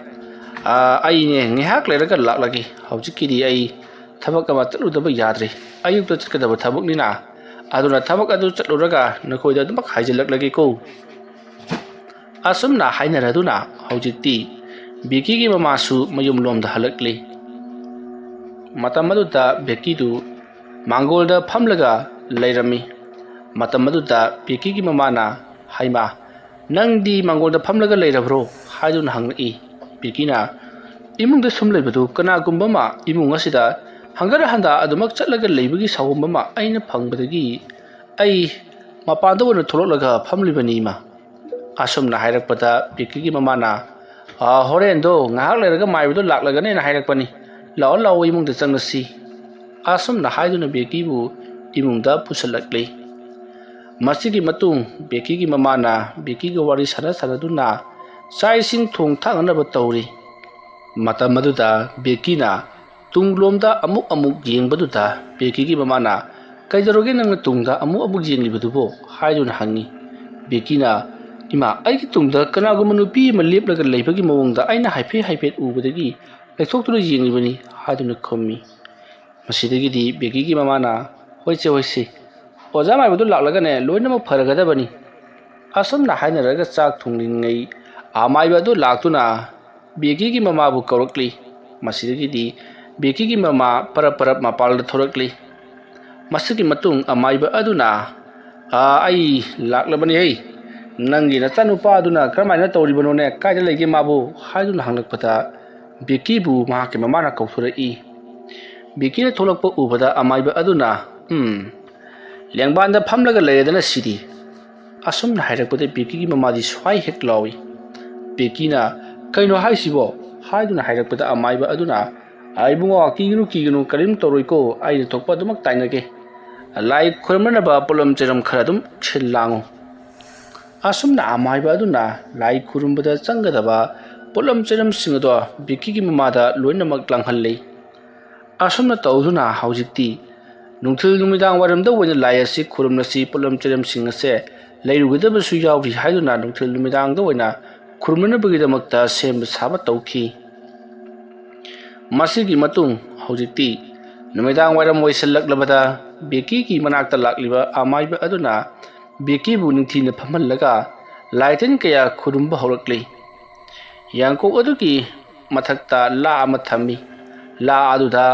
ꯑꯥ, ꯑꯩꯅꯦ ꯉꯥꯏꯍꯥꯛ ꯂꯩꯔꯒ ꯂꯥꯛꯂꯒꯦ꯫ ꯍꯧꯖꯤꯛꯀꯤꯗꯤ ꯑꯩ ꯊꯕꯛ ꯑꯃ ꯆꯠꯂꯨꯗꯕ ꯌꯥꯗ꯭ꯔꯦ꯫ ꯑꯌꯨꯛꯇ ꯆꯠꯀꯗꯕ ꯊꯕꯛꯅꯤꯅ꯫ ꯑꯗꯨꯅ ꯊꯕꯛ ꯑꯗꯨ ꯆꯠꯂꯨꯔꯒ ꯅꯈꯣꯏꯗ ꯑꯗꯨꯃꯛ ꯍꯥꯏꯖꯤꯜꯂꯛꯂꯒꯦꯀꯣ꯫" ꯑꯁꯨꯝꯅ ꯍꯥꯏꯅꯔꯗꯨꯅ ꯍꯧꯖꯤꯛꯇꯤ ꯕꯦꯀꯤꯒꯤ ꯃꯃꯥꯁꯨ ꯃꯌꯨꯝꯂꯣꯝꯗ ꯍꯜꯂꯛꯂꯤ꯫ ꯃꯇꯝ ꯑꯗꯨꯗ ꯕꯦꯀꯤꯗꯨ ꯃꯥꯡꯒꯣꯜꯗ ꯐꯝꯂꯒ ꯂꯩꯔꯝꯃꯤ꯫ ꯃꯇꯝ ꯑꯗꯨꯗ ꯕꯦꯀꯤꯒꯤ ꯃꯃꯥꯅ, "ꯍꯩꯃꯥ, ꯅꯪꯗꯤ ꯃꯥꯡꯒꯣꯜꯗ ꯐꯝꯂꯒ ꯂꯩꯔꯕ꯭ꯔꯣ?" ꯍꯥꯏꯗꯨꯅ ꯍꯪꯂꯛꯏ꯫ ꯕꯦꯀꯤꯅ, "ꯏꯃꯨꯡꯗ ꯁꯨꯝ ꯂꯩꯕꯗꯨ ꯀꯅꯥꯒꯨꯝꯕ ꯑꯃ ꯏꯃꯨꯡ ꯑꯁꯤꯗ ꯍꯪꯒꯠ ꯍꯟꯗꯥ ꯑꯗꯨꯃꯛ ꯆꯠꯂꯒ ꯂꯩꯕꯒꯤ ꯁꯥꯎꯒꯨꯝꯕ ꯑꯃ ꯑꯩꯅ ꯐꯪꯕꯗꯒꯤ ꯑꯩ ꯃꯄꯥꯟꯗ ꯑꯣꯏꯅ ꯊꯣꯛꯂꯛꯂꯒ ꯐꯝꯂꯤꯕꯅꯤ, ꯏꯃꯥ꯫" ꯑꯁꯨꯝꯅ ꯍꯥꯏꯔꯛꯄꯗ ꯕꯦꯀꯤꯒꯤ ꯃꯃꯥꯅ, "ꯑꯥ, ꯍꯣꯔꯦꯟꯗꯣ ꯉꯥꯏꯍꯥꯛ ꯂꯩꯔꯒ ꯃꯥꯏꯕꯗꯣ ꯂꯥꯛꯂꯒꯅꯦꯅ ꯍꯥꯏꯔꯛꯄꯅꯤ꯫ ꯂꯥꯛꯑꯣ, ꯂꯥꯛꯑꯣ, ꯏꯃꯨꯡꯗ ꯆꯪꯂꯁꯤ꯫" ꯑꯁꯨꯝꯅ ꯍꯥꯏꯗꯨꯅ ꯕꯦꯀꯤꯕꯨ ꯏꯃꯨꯡꯗ ꯄꯨꯁꯤꯜꯂꯛꯂꯤ꯫ ꯃꯁꯤꯒꯤ ꯃꯇꯨꯡ ꯕꯦꯀꯤꯒꯤ ꯃꯃꯥꯅ ꯕꯦꯀꯤꯒ ꯋꯥꯔꯤ ꯁꯥꯟꯅ ꯁꯥꯟꯅꯗꯨꯅ ꯆꯥꯛ ꯏꯁꯤꯡ ꯊꯣꯡ ꯊꯥꯛꯅꯅꯕ ꯇꯧꯔꯤ꯫ ꯃꯇꯝ ꯑꯗꯨꯗ ꯕꯦꯀꯤꯅ ꯇꯨꯡꯂꯣꯝꯗ ꯑꯃꯨꯛ ꯑꯃꯨꯛ ꯌꯦꯡꯕꯗꯨꯗ ꯕꯦꯀꯤꯒꯤ ꯃꯃꯥꯅ, "ꯀꯩꯗꯧꯔꯒꯦ ꯅꯪꯅ ꯇꯨꯡꯗ ꯑꯃꯨꯛ ꯑꯃꯨꯛ ꯌꯦꯡꯂꯤꯕꯗꯨꯕꯣ?" ꯍꯥꯏꯗꯨꯅ ꯍꯪꯉꯤ꯫ ꯕꯦꯀꯤꯅ, "ꯏꯃꯥ, ꯑꯩꯒꯤ ꯇꯨꯡꯗ ꯀꯅꯥꯒꯨꯝꯕ ꯅꯨꯄꯤ ꯑꯃ ꯂꯦꯞꯂꯒ ꯂꯩꯕꯒꯤ ꯃꯑꯣꯡꯗ ꯑꯩꯅ ꯍꯥꯏꯐꯦꯠ ꯍꯥꯏꯐꯦꯠ ꯎꯕꯗꯒꯤ ꯂꯩꯊꯣꯛꯇꯨꯅ ꯌꯦꯡꯂꯤꯕꯅꯤ" ꯍꯥꯏꯗꯨꯅ ꯈꯨꯝꯃꯤ꯫ ꯃꯁꯤꯗꯒꯤꯗꯤ ꯕꯦꯀꯤꯒꯤ ꯃꯃꯥꯅ, "ꯍꯣꯏꯁꯦ, ꯍꯣꯏꯁꯦ, ꯑꯣꯖꯥ ꯃꯥꯏꯕꯗꯨ ꯂꯥꯛꯂꯒꯅꯦ ꯂꯣꯏꯅꯃꯛ ꯐꯔꯒꯗꯕꯅꯤ꯫" ꯑꯁꯨꯝꯅ ꯍꯥꯏꯅꯔꯒ ꯆꯥꯛ ꯊꯣꯡꯂꯤꯉꯩ ꯑꯃꯥꯏꯕ ꯑꯗꯨ ꯂꯥꯛꯇꯨꯅ ꯕꯦꯀꯤꯒꯤ ꯃꯃꯥꯕꯨ ꯀꯧꯔꯛꯂꯤ꯫ ꯃꯁꯤꯗꯒꯤꯗꯤ ꯕꯦꯀꯤꯒꯤ ꯃꯃꯥ ꯄꯔꯞ ꯄꯔꯞ ꯃꯄꯥꯜꯗ ꯊꯣꯔꯛꯂꯤ꯫ ꯃꯁꯤꯒꯤ ꯃꯇꯨꯡ ꯑꯃꯥꯏꯕ ꯑꯗꯨꯅ, "ꯑꯥ, ꯑꯩ ꯂꯥꯛꯂꯕꯅꯤ ꯍꯩ꯫ ꯅꯪꯒꯤ ꯅꯆꯥꯅꯨꯄꯥ ꯑꯗꯨꯅ ꯀꯔꯝꯍꯥꯏꯅ ꯇꯧꯔꯤꯕꯅꯣꯅꯦ? ꯀꯥꯏꯗ ꯂꯩꯒꯦ ꯃꯥꯕꯨ?" ꯍꯥꯏꯗꯨꯅ ꯍꯪꯂꯛꯄꯗ ꯕꯦꯀꯤꯕꯨ ꯃꯍꯥꯛꯀꯤ ꯃꯃꯥꯅ ꯀꯧꯊꯣꯔꯛꯏ꯫ ꯕꯦꯀꯤꯅ ꯊꯣꯛꯂꯛꯄ ꯎꯕꯗ ꯑꯃꯥꯏꯕ ꯑꯗꯨꯅ, "ꯎꯝ, ꯂꯦꯡꯕꯥꯟꯗ ꯐꯝꯂꯒ ꯂꯩꯔꯦꯗꯅ ꯁꯤꯗꯤ꯫" ꯑꯁꯨꯝꯅ ꯍꯥꯏꯔꯛꯄꯗ ꯕꯦꯀꯤꯒꯤ ꯃꯃꯥꯗꯤ ꯁ꯭ꯋꯥꯏ ꯍꯦꯛ ꯂꯥꯎꯏ꯫ ꯕꯦꯀꯤꯅ, "ꯀꯩꯅꯣ ꯍꯥꯏꯁꯤꯕꯣ?" ꯍꯥꯏꯗꯨꯅ ꯍꯥꯏꯔꯛꯄꯗ ꯑꯃꯥꯏꯕ ꯑꯗꯨꯅ, "ꯑꯥ, ꯏꯕꯨꯡꯉꯣ, ꯀꯤꯒꯅꯨ, ꯀꯤꯒꯅꯨ, ꯀꯔꯤꯝ ꯇꯧꯔꯣꯏꯀꯣ, ꯑꯩꯅ ꯊꯣꯛꯄ ꯑꯗꯨꯃꯛ ꯇꯥꯏꯅꯒꯦ꯫ ꯂꯥꯏ ꯈꯨꯔꯨꯝꯅꯅꯕ ꯄꯣꯠꯂꯝ ꯆꯩꯔꯝ ꯈꯔ ꯑꯗꯨꯝ ꯁꯤꯜ ꯂꯥꯡꯉꯨ꯫" ꯑꯁꯨꯝꯅ ꯑꯃꯥꯏꯕ ꯑꯗꯨꯅ ꯂꯥꯏ ꯈꯨꯔꯨꯝꯕꯗ ꯆꯪꯒꯗꯕ ꯄꯣꯠꯂꯝ ꯆꯩꯔꯝꯁꯤꯡ ꯑꯗꯣ ꯕꯤꯀꯤꯒꯤ ꯃꯃꯥꯗ ꯂꯣꯏꯅꯃꯛ ꯂꯥꯡꯍꯜꯂꯤ꯫ ꯑꯁꯨꯝꯅ ꯇꯧꯗꯨꯅ ꯍꯧꯖꯤꯛꯇꯤ ꯅꯨꯡꯊꯤꯜ ꯅꯨꯃꯤꯗꯥꯡ ꯋꯥꯏꯔꯝꯗ ꯑꯣꯏꯅ ꯂꯥꯏ ꯑꯁꯤ ꯈꯨꯔꯨꯝꯂꯁꯤ, ꯄꯣꯠꯂꯝ ꯆꯩꯔꯝꯁꯤꯡ ꯑꯁꯦ ꯂꯩꯔꯨꯒꯗꯕꯁꯨ ꯌꯥꯎꯔꯤ ꯍꯥꯏꯗꯨꯅ ꯅꯨꯡꯊꯤꯜ ꯅꯨꯃꯤꯗꯥꯡꯗ ꯑꯣꯏꯅ ꯈꯨꯔꯨꯝꯅꯅꯕꯒꯤꯗꯃꯛꯇ ꯁꯦꯝꯕ ꯁꯥꯕ ꯇꯧꯈꯤ꯫ ꯃꯁꯤꯒꯤ ꯃꯇꯨꯡ ꯍꯧꯖꯤꯛꯇꯤ ꯅꯨꯃꯤꯗꯥꯡ ꯋꯥꯏꯔꯝ ꯑꯣꯏꯁꯤꯜꯂꯛꯂꯕꯗ ꯕꯦꯀꯤꯒꯤ ꯃꯅꯥꯛꯇ ꯂꯥꯛꯂꯤꯕ ꯑꯃꯥꯏꯕ ꯑꯗꯨꯅ ꯕꯦꯀꯤꯕꯨ ꯅꯤꯡꯊꯤꯅ ꯐꯝꯍꯜꯂꯒ ꯂꯥꯏꯇꯤꯟ ꯀꯌꯥ ꯈꯨꯔꯨꯝꯕ ꯍꯧꯔꯛꯂꯤ꯫ ꯌꯥꯡꯀꯣꯛ ꯑꯗꯨꯒꯤ ꯃꯊꯛꯇ ꯂꯥ ꯑꯃ ꯊꯝꯃꯤ꯫ ꯂꯥ ꯑꯗꯨꯗ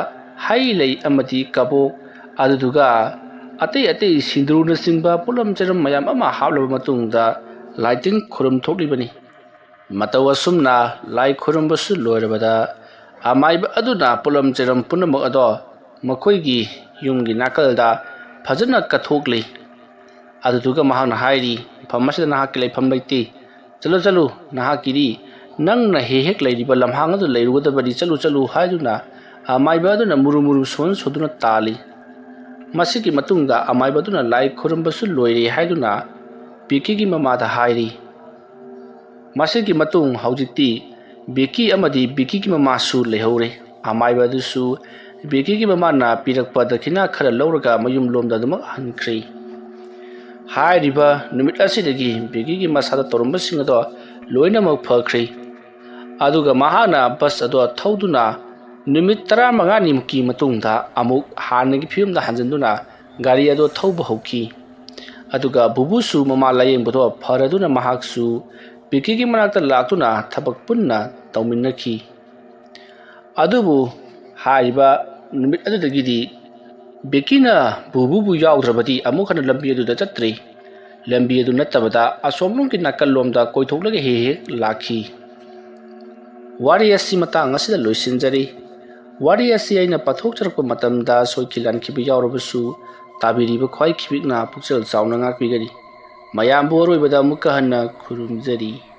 ꯍꯩ ꯂꯩ ꯑꯃꯗꯤ ꯀꯕꯣꯛ, ꯑꯗꯨꯗꯨꯒ ꯑꯇꯩ ꯑꯇꯩ ꯁꯤꯟꯗꯨꯔꯅꯆꯤꯡꯕ ꯄꯣꯠꯂꯝ ꯆꯩꯔꯝ ꯃꯌꯥꯝ ꯑꯃ ꯍꯥꯞꯂꯕ ꯃꯇꯨꯡꯗ ꯂꯥꯏꯇꯤꯟ ꯈꯨꯔꯨꯝ ꯊꯣꯛꯂꯤꯕꯅꯤ꯫ ꯃꯇꯧ ꯑꯁꯨꯝꯅ ꯂꯥꯏ ꯈꯨꯔꯨꯝꯕꯁꯨ ꯂꯣꯏꯔꯕꯗ ꯑꯃꯥꯏꯕ ꯑꯗꯨꯅ ꯄꯣꯠꯂꯝ ꯆꯩꯔꯝ ꯄꯨꯝꯅꯃꯛ ꯑꯗꯣ ꯃꯈꯣꯏꯒꯤ ꯌꯨꯝꯒꯤ ꯅꯥꯀꯜꯗ ꯐꯖꯅ ꯀꯠꯊꯣꯛꯂꯤ꯫ ꯑꯗꯨꯗꯨꯒ ꯃꯍꯥꯛꯅ ꯍꯥꯏꯔꯤ, "ꯃꯐꯝ ꯑꯁꯤꯗ ꯅꯍꯥꯛꯀꯤ ꯂꯩꯐꯝ ꯂꯩꯇꯦ꯫ ꯆꯠꯂꯨ, ꯆꯠꯂꯨ, ꯅꯍꯥꯛꯀꯤꯗꯤ ꯅꯪꯅ ꯍꯦꯛ ꯍꯦꯛ ꯂꯩꯔꯤꯕ ꯂꯝꯍꯥꯡ ꯑꯗꯨ ꯂꯩꯔꯨꯒꯗꯕꯅꯤ, ꯆꯠꯂꯨ, ꯆꯠꯂꯨ" ꯍꯥꯏꯗꯨꯅ ꯑꯃꯥꯏꯕ ꯑꯗꯨꯅ ꯃꯨꯔꯨ ꯃꯨꯔꯨ ꯁꯣꯟ ꯁꯣꯟꯗꯨꯅ ꯇꯥꯜꯂꯤ꯫ ꯃꯁꯤꯒꯤ ꯃꯇꯨꯡꯗ ꯑꯃꯥꯏꯕ ꯑꯗꯨꯅ ꯂꯥꯏ ꯈꯨꯔꯨꯝꯕꯁꯨ ꯂꯣꯏꯔꯦ ꯍꯥꯏꯗꯨꯅ ꯕꯤꯀꯤꯒꯤ ꯃꯃꯥꯗ ꯍꯥꯏꯔꯤ꯫ ꯃꯁꯤꯒꯤ ꯃꯇꯨꯡ ꯍꯧꯖꯤꯛꯇꯤ ꯕꯤꯀꯤ ꯑꯃꯗꯤ ꯕꯤꯀꯤꯒꯤ ꯃꯃꯥꯁꯨ ꯂꯩꯍꯧꯔꯦ꯫ ꯑꯃꯥꯏꯕ ꯑꯗꯨꯁꯨ ꯕꯤꯀꯤꯒꯤ ꯃꯃꯥꯅ ꯄꯤꯔꯛꯄ ꯗꯈꯤꯅꯥ ꯈꯔ ꯂꯧꯔꯒ ꯃꯌꯨꯝ ꯂꯣꯝꯗ ꯑꯗꯨꯃꯛ ꯍꯟꯈ꯭ꯔꯦ꯫ ꯍꯥꯏꯔꯤꯕ ꯅꯨꯃꯤꯠ ꯑꯁꯤꯗꯒꯤ ꯕꯤꯀꯤꯒꯤ ꯃꯁꯥꯗ ꯇꯧꯔꯝꯕꯁꯤꯡ ꯑꯗꯣ ꯂꯣꯏꯅꯃꯛ ꯐꯈ꯭ꯔꯦ꯫ ꯑꯗꯨꯒ ꯃꯍꯥꯛꯅ ꯕꯁ ꯑꯗꯣ ꯊꯧꯗꯨꯅ ꯅꯨꯃꯤꯠ ꯇꯔꯥꯃꯉꯥꯅꯤꯃꯨꯛꯀꯤ ꯃꯇꯨꯡꯗ ꯑꯃꯨꯛ ꯍꯥꯟꯅꯒꯤ ꯐꯤꯕꯝꯗ ꯍꯟꯖꯤꯟꯗꯨꯅ ꯒꯥꯔꯤ ꯑꯗꯣ ꯊꯧꯕ ꯍꯧꯈꯤ꯫ ꯑꯗꯨꯒ ꯕꯨꯕꯨꯁꯨ ꯃꯃꯥ ꯂꯥꯌꯦꯡꯕꯗꯣ ꯐꯔꯗꯨꯅ ꯃꯍꯥꯛꯁꯨ ꯕꯤꯀꯤꯒꯤ ꯃꯅꯥꯛꯇ ꯂꯥꯛꯇꯨꯅ ꯊꯕꯛ ꯄꯨꯟꯅ ꯇꯧꯃꯤꯟꯅꯈꯤ꯫ ꯑꯗꯨꯕꯨ ꯍꯥꯏꯔꯤꯕ ꯅꯨꯃꯤꯠ ꯑꯗꯨꯗꯒꯤꯗꯤ ꯕꯤꯀꯤꯅ ꯕꯨꯕꯨꯕꯨ ꯌꯥꯎꯗ꯭ꯔꯕꯗꯤ ꯑꯃꯨꯛ ꯍꯟꯅ ꯂꯝꯕꯤ ꯑꯗꯨꯗ ꯆꯠꯇ꯭ꯔꯦ꯫ ꯂꯝꯕꯤ ꯑꯗꯨ ꯅꯠꯇꯕꯗ ꯑꯁꯣꯝꯂꯣꯝꯒꯤ ꯅꯥꯀꯜꯂꯣꯝꯗ ꯀꯣꯏꯊꯣꯛꯂꯒ ꯍꯦꯛ ꯍꯦꯛ ꯂꯥꯛꯈꯤ꯫ ꯋꯥꯔꯤ ꯑꯁꯤ ꯃꯇꯥꯡ ꯑꯁꯤꯗ ꯂꯣꯏꯁꯤꯟꯖꯔꯤ꯫ ꯋꯥꯔꯤ ꯑꯁꯤ ꯑꯩꯅ ꯄꯥꯊꯣꯛꯆꯔꯛꯄ ꯃꯇꯝꯗ ꯁꯣꯏꯈꯤ ꯂꯥꯟꯈꯤꯕ ꯌꯥꯎꯔꯕꯁꯨ ꯇꯥꯕꯤꯔꯤꯕ ꯈ꯭ꯋꯥꯏ ꯈꯤꯕꯤꯛꯅ ꯄꯨꯛꯆꯦꯜ ꯆꯥꯎꯅ ꯉꯥꯛꯄꯤꯒꯅꯤ꯫ ꯃꯌꯥꯝꯕꯨ ꯑꯔꯣꯏꯕꯗ ꯑꯃꯨꯛꯀ ꯍꯟꯅ ꯈꯨꯔꯨꯝꯖꯔꯤ꯫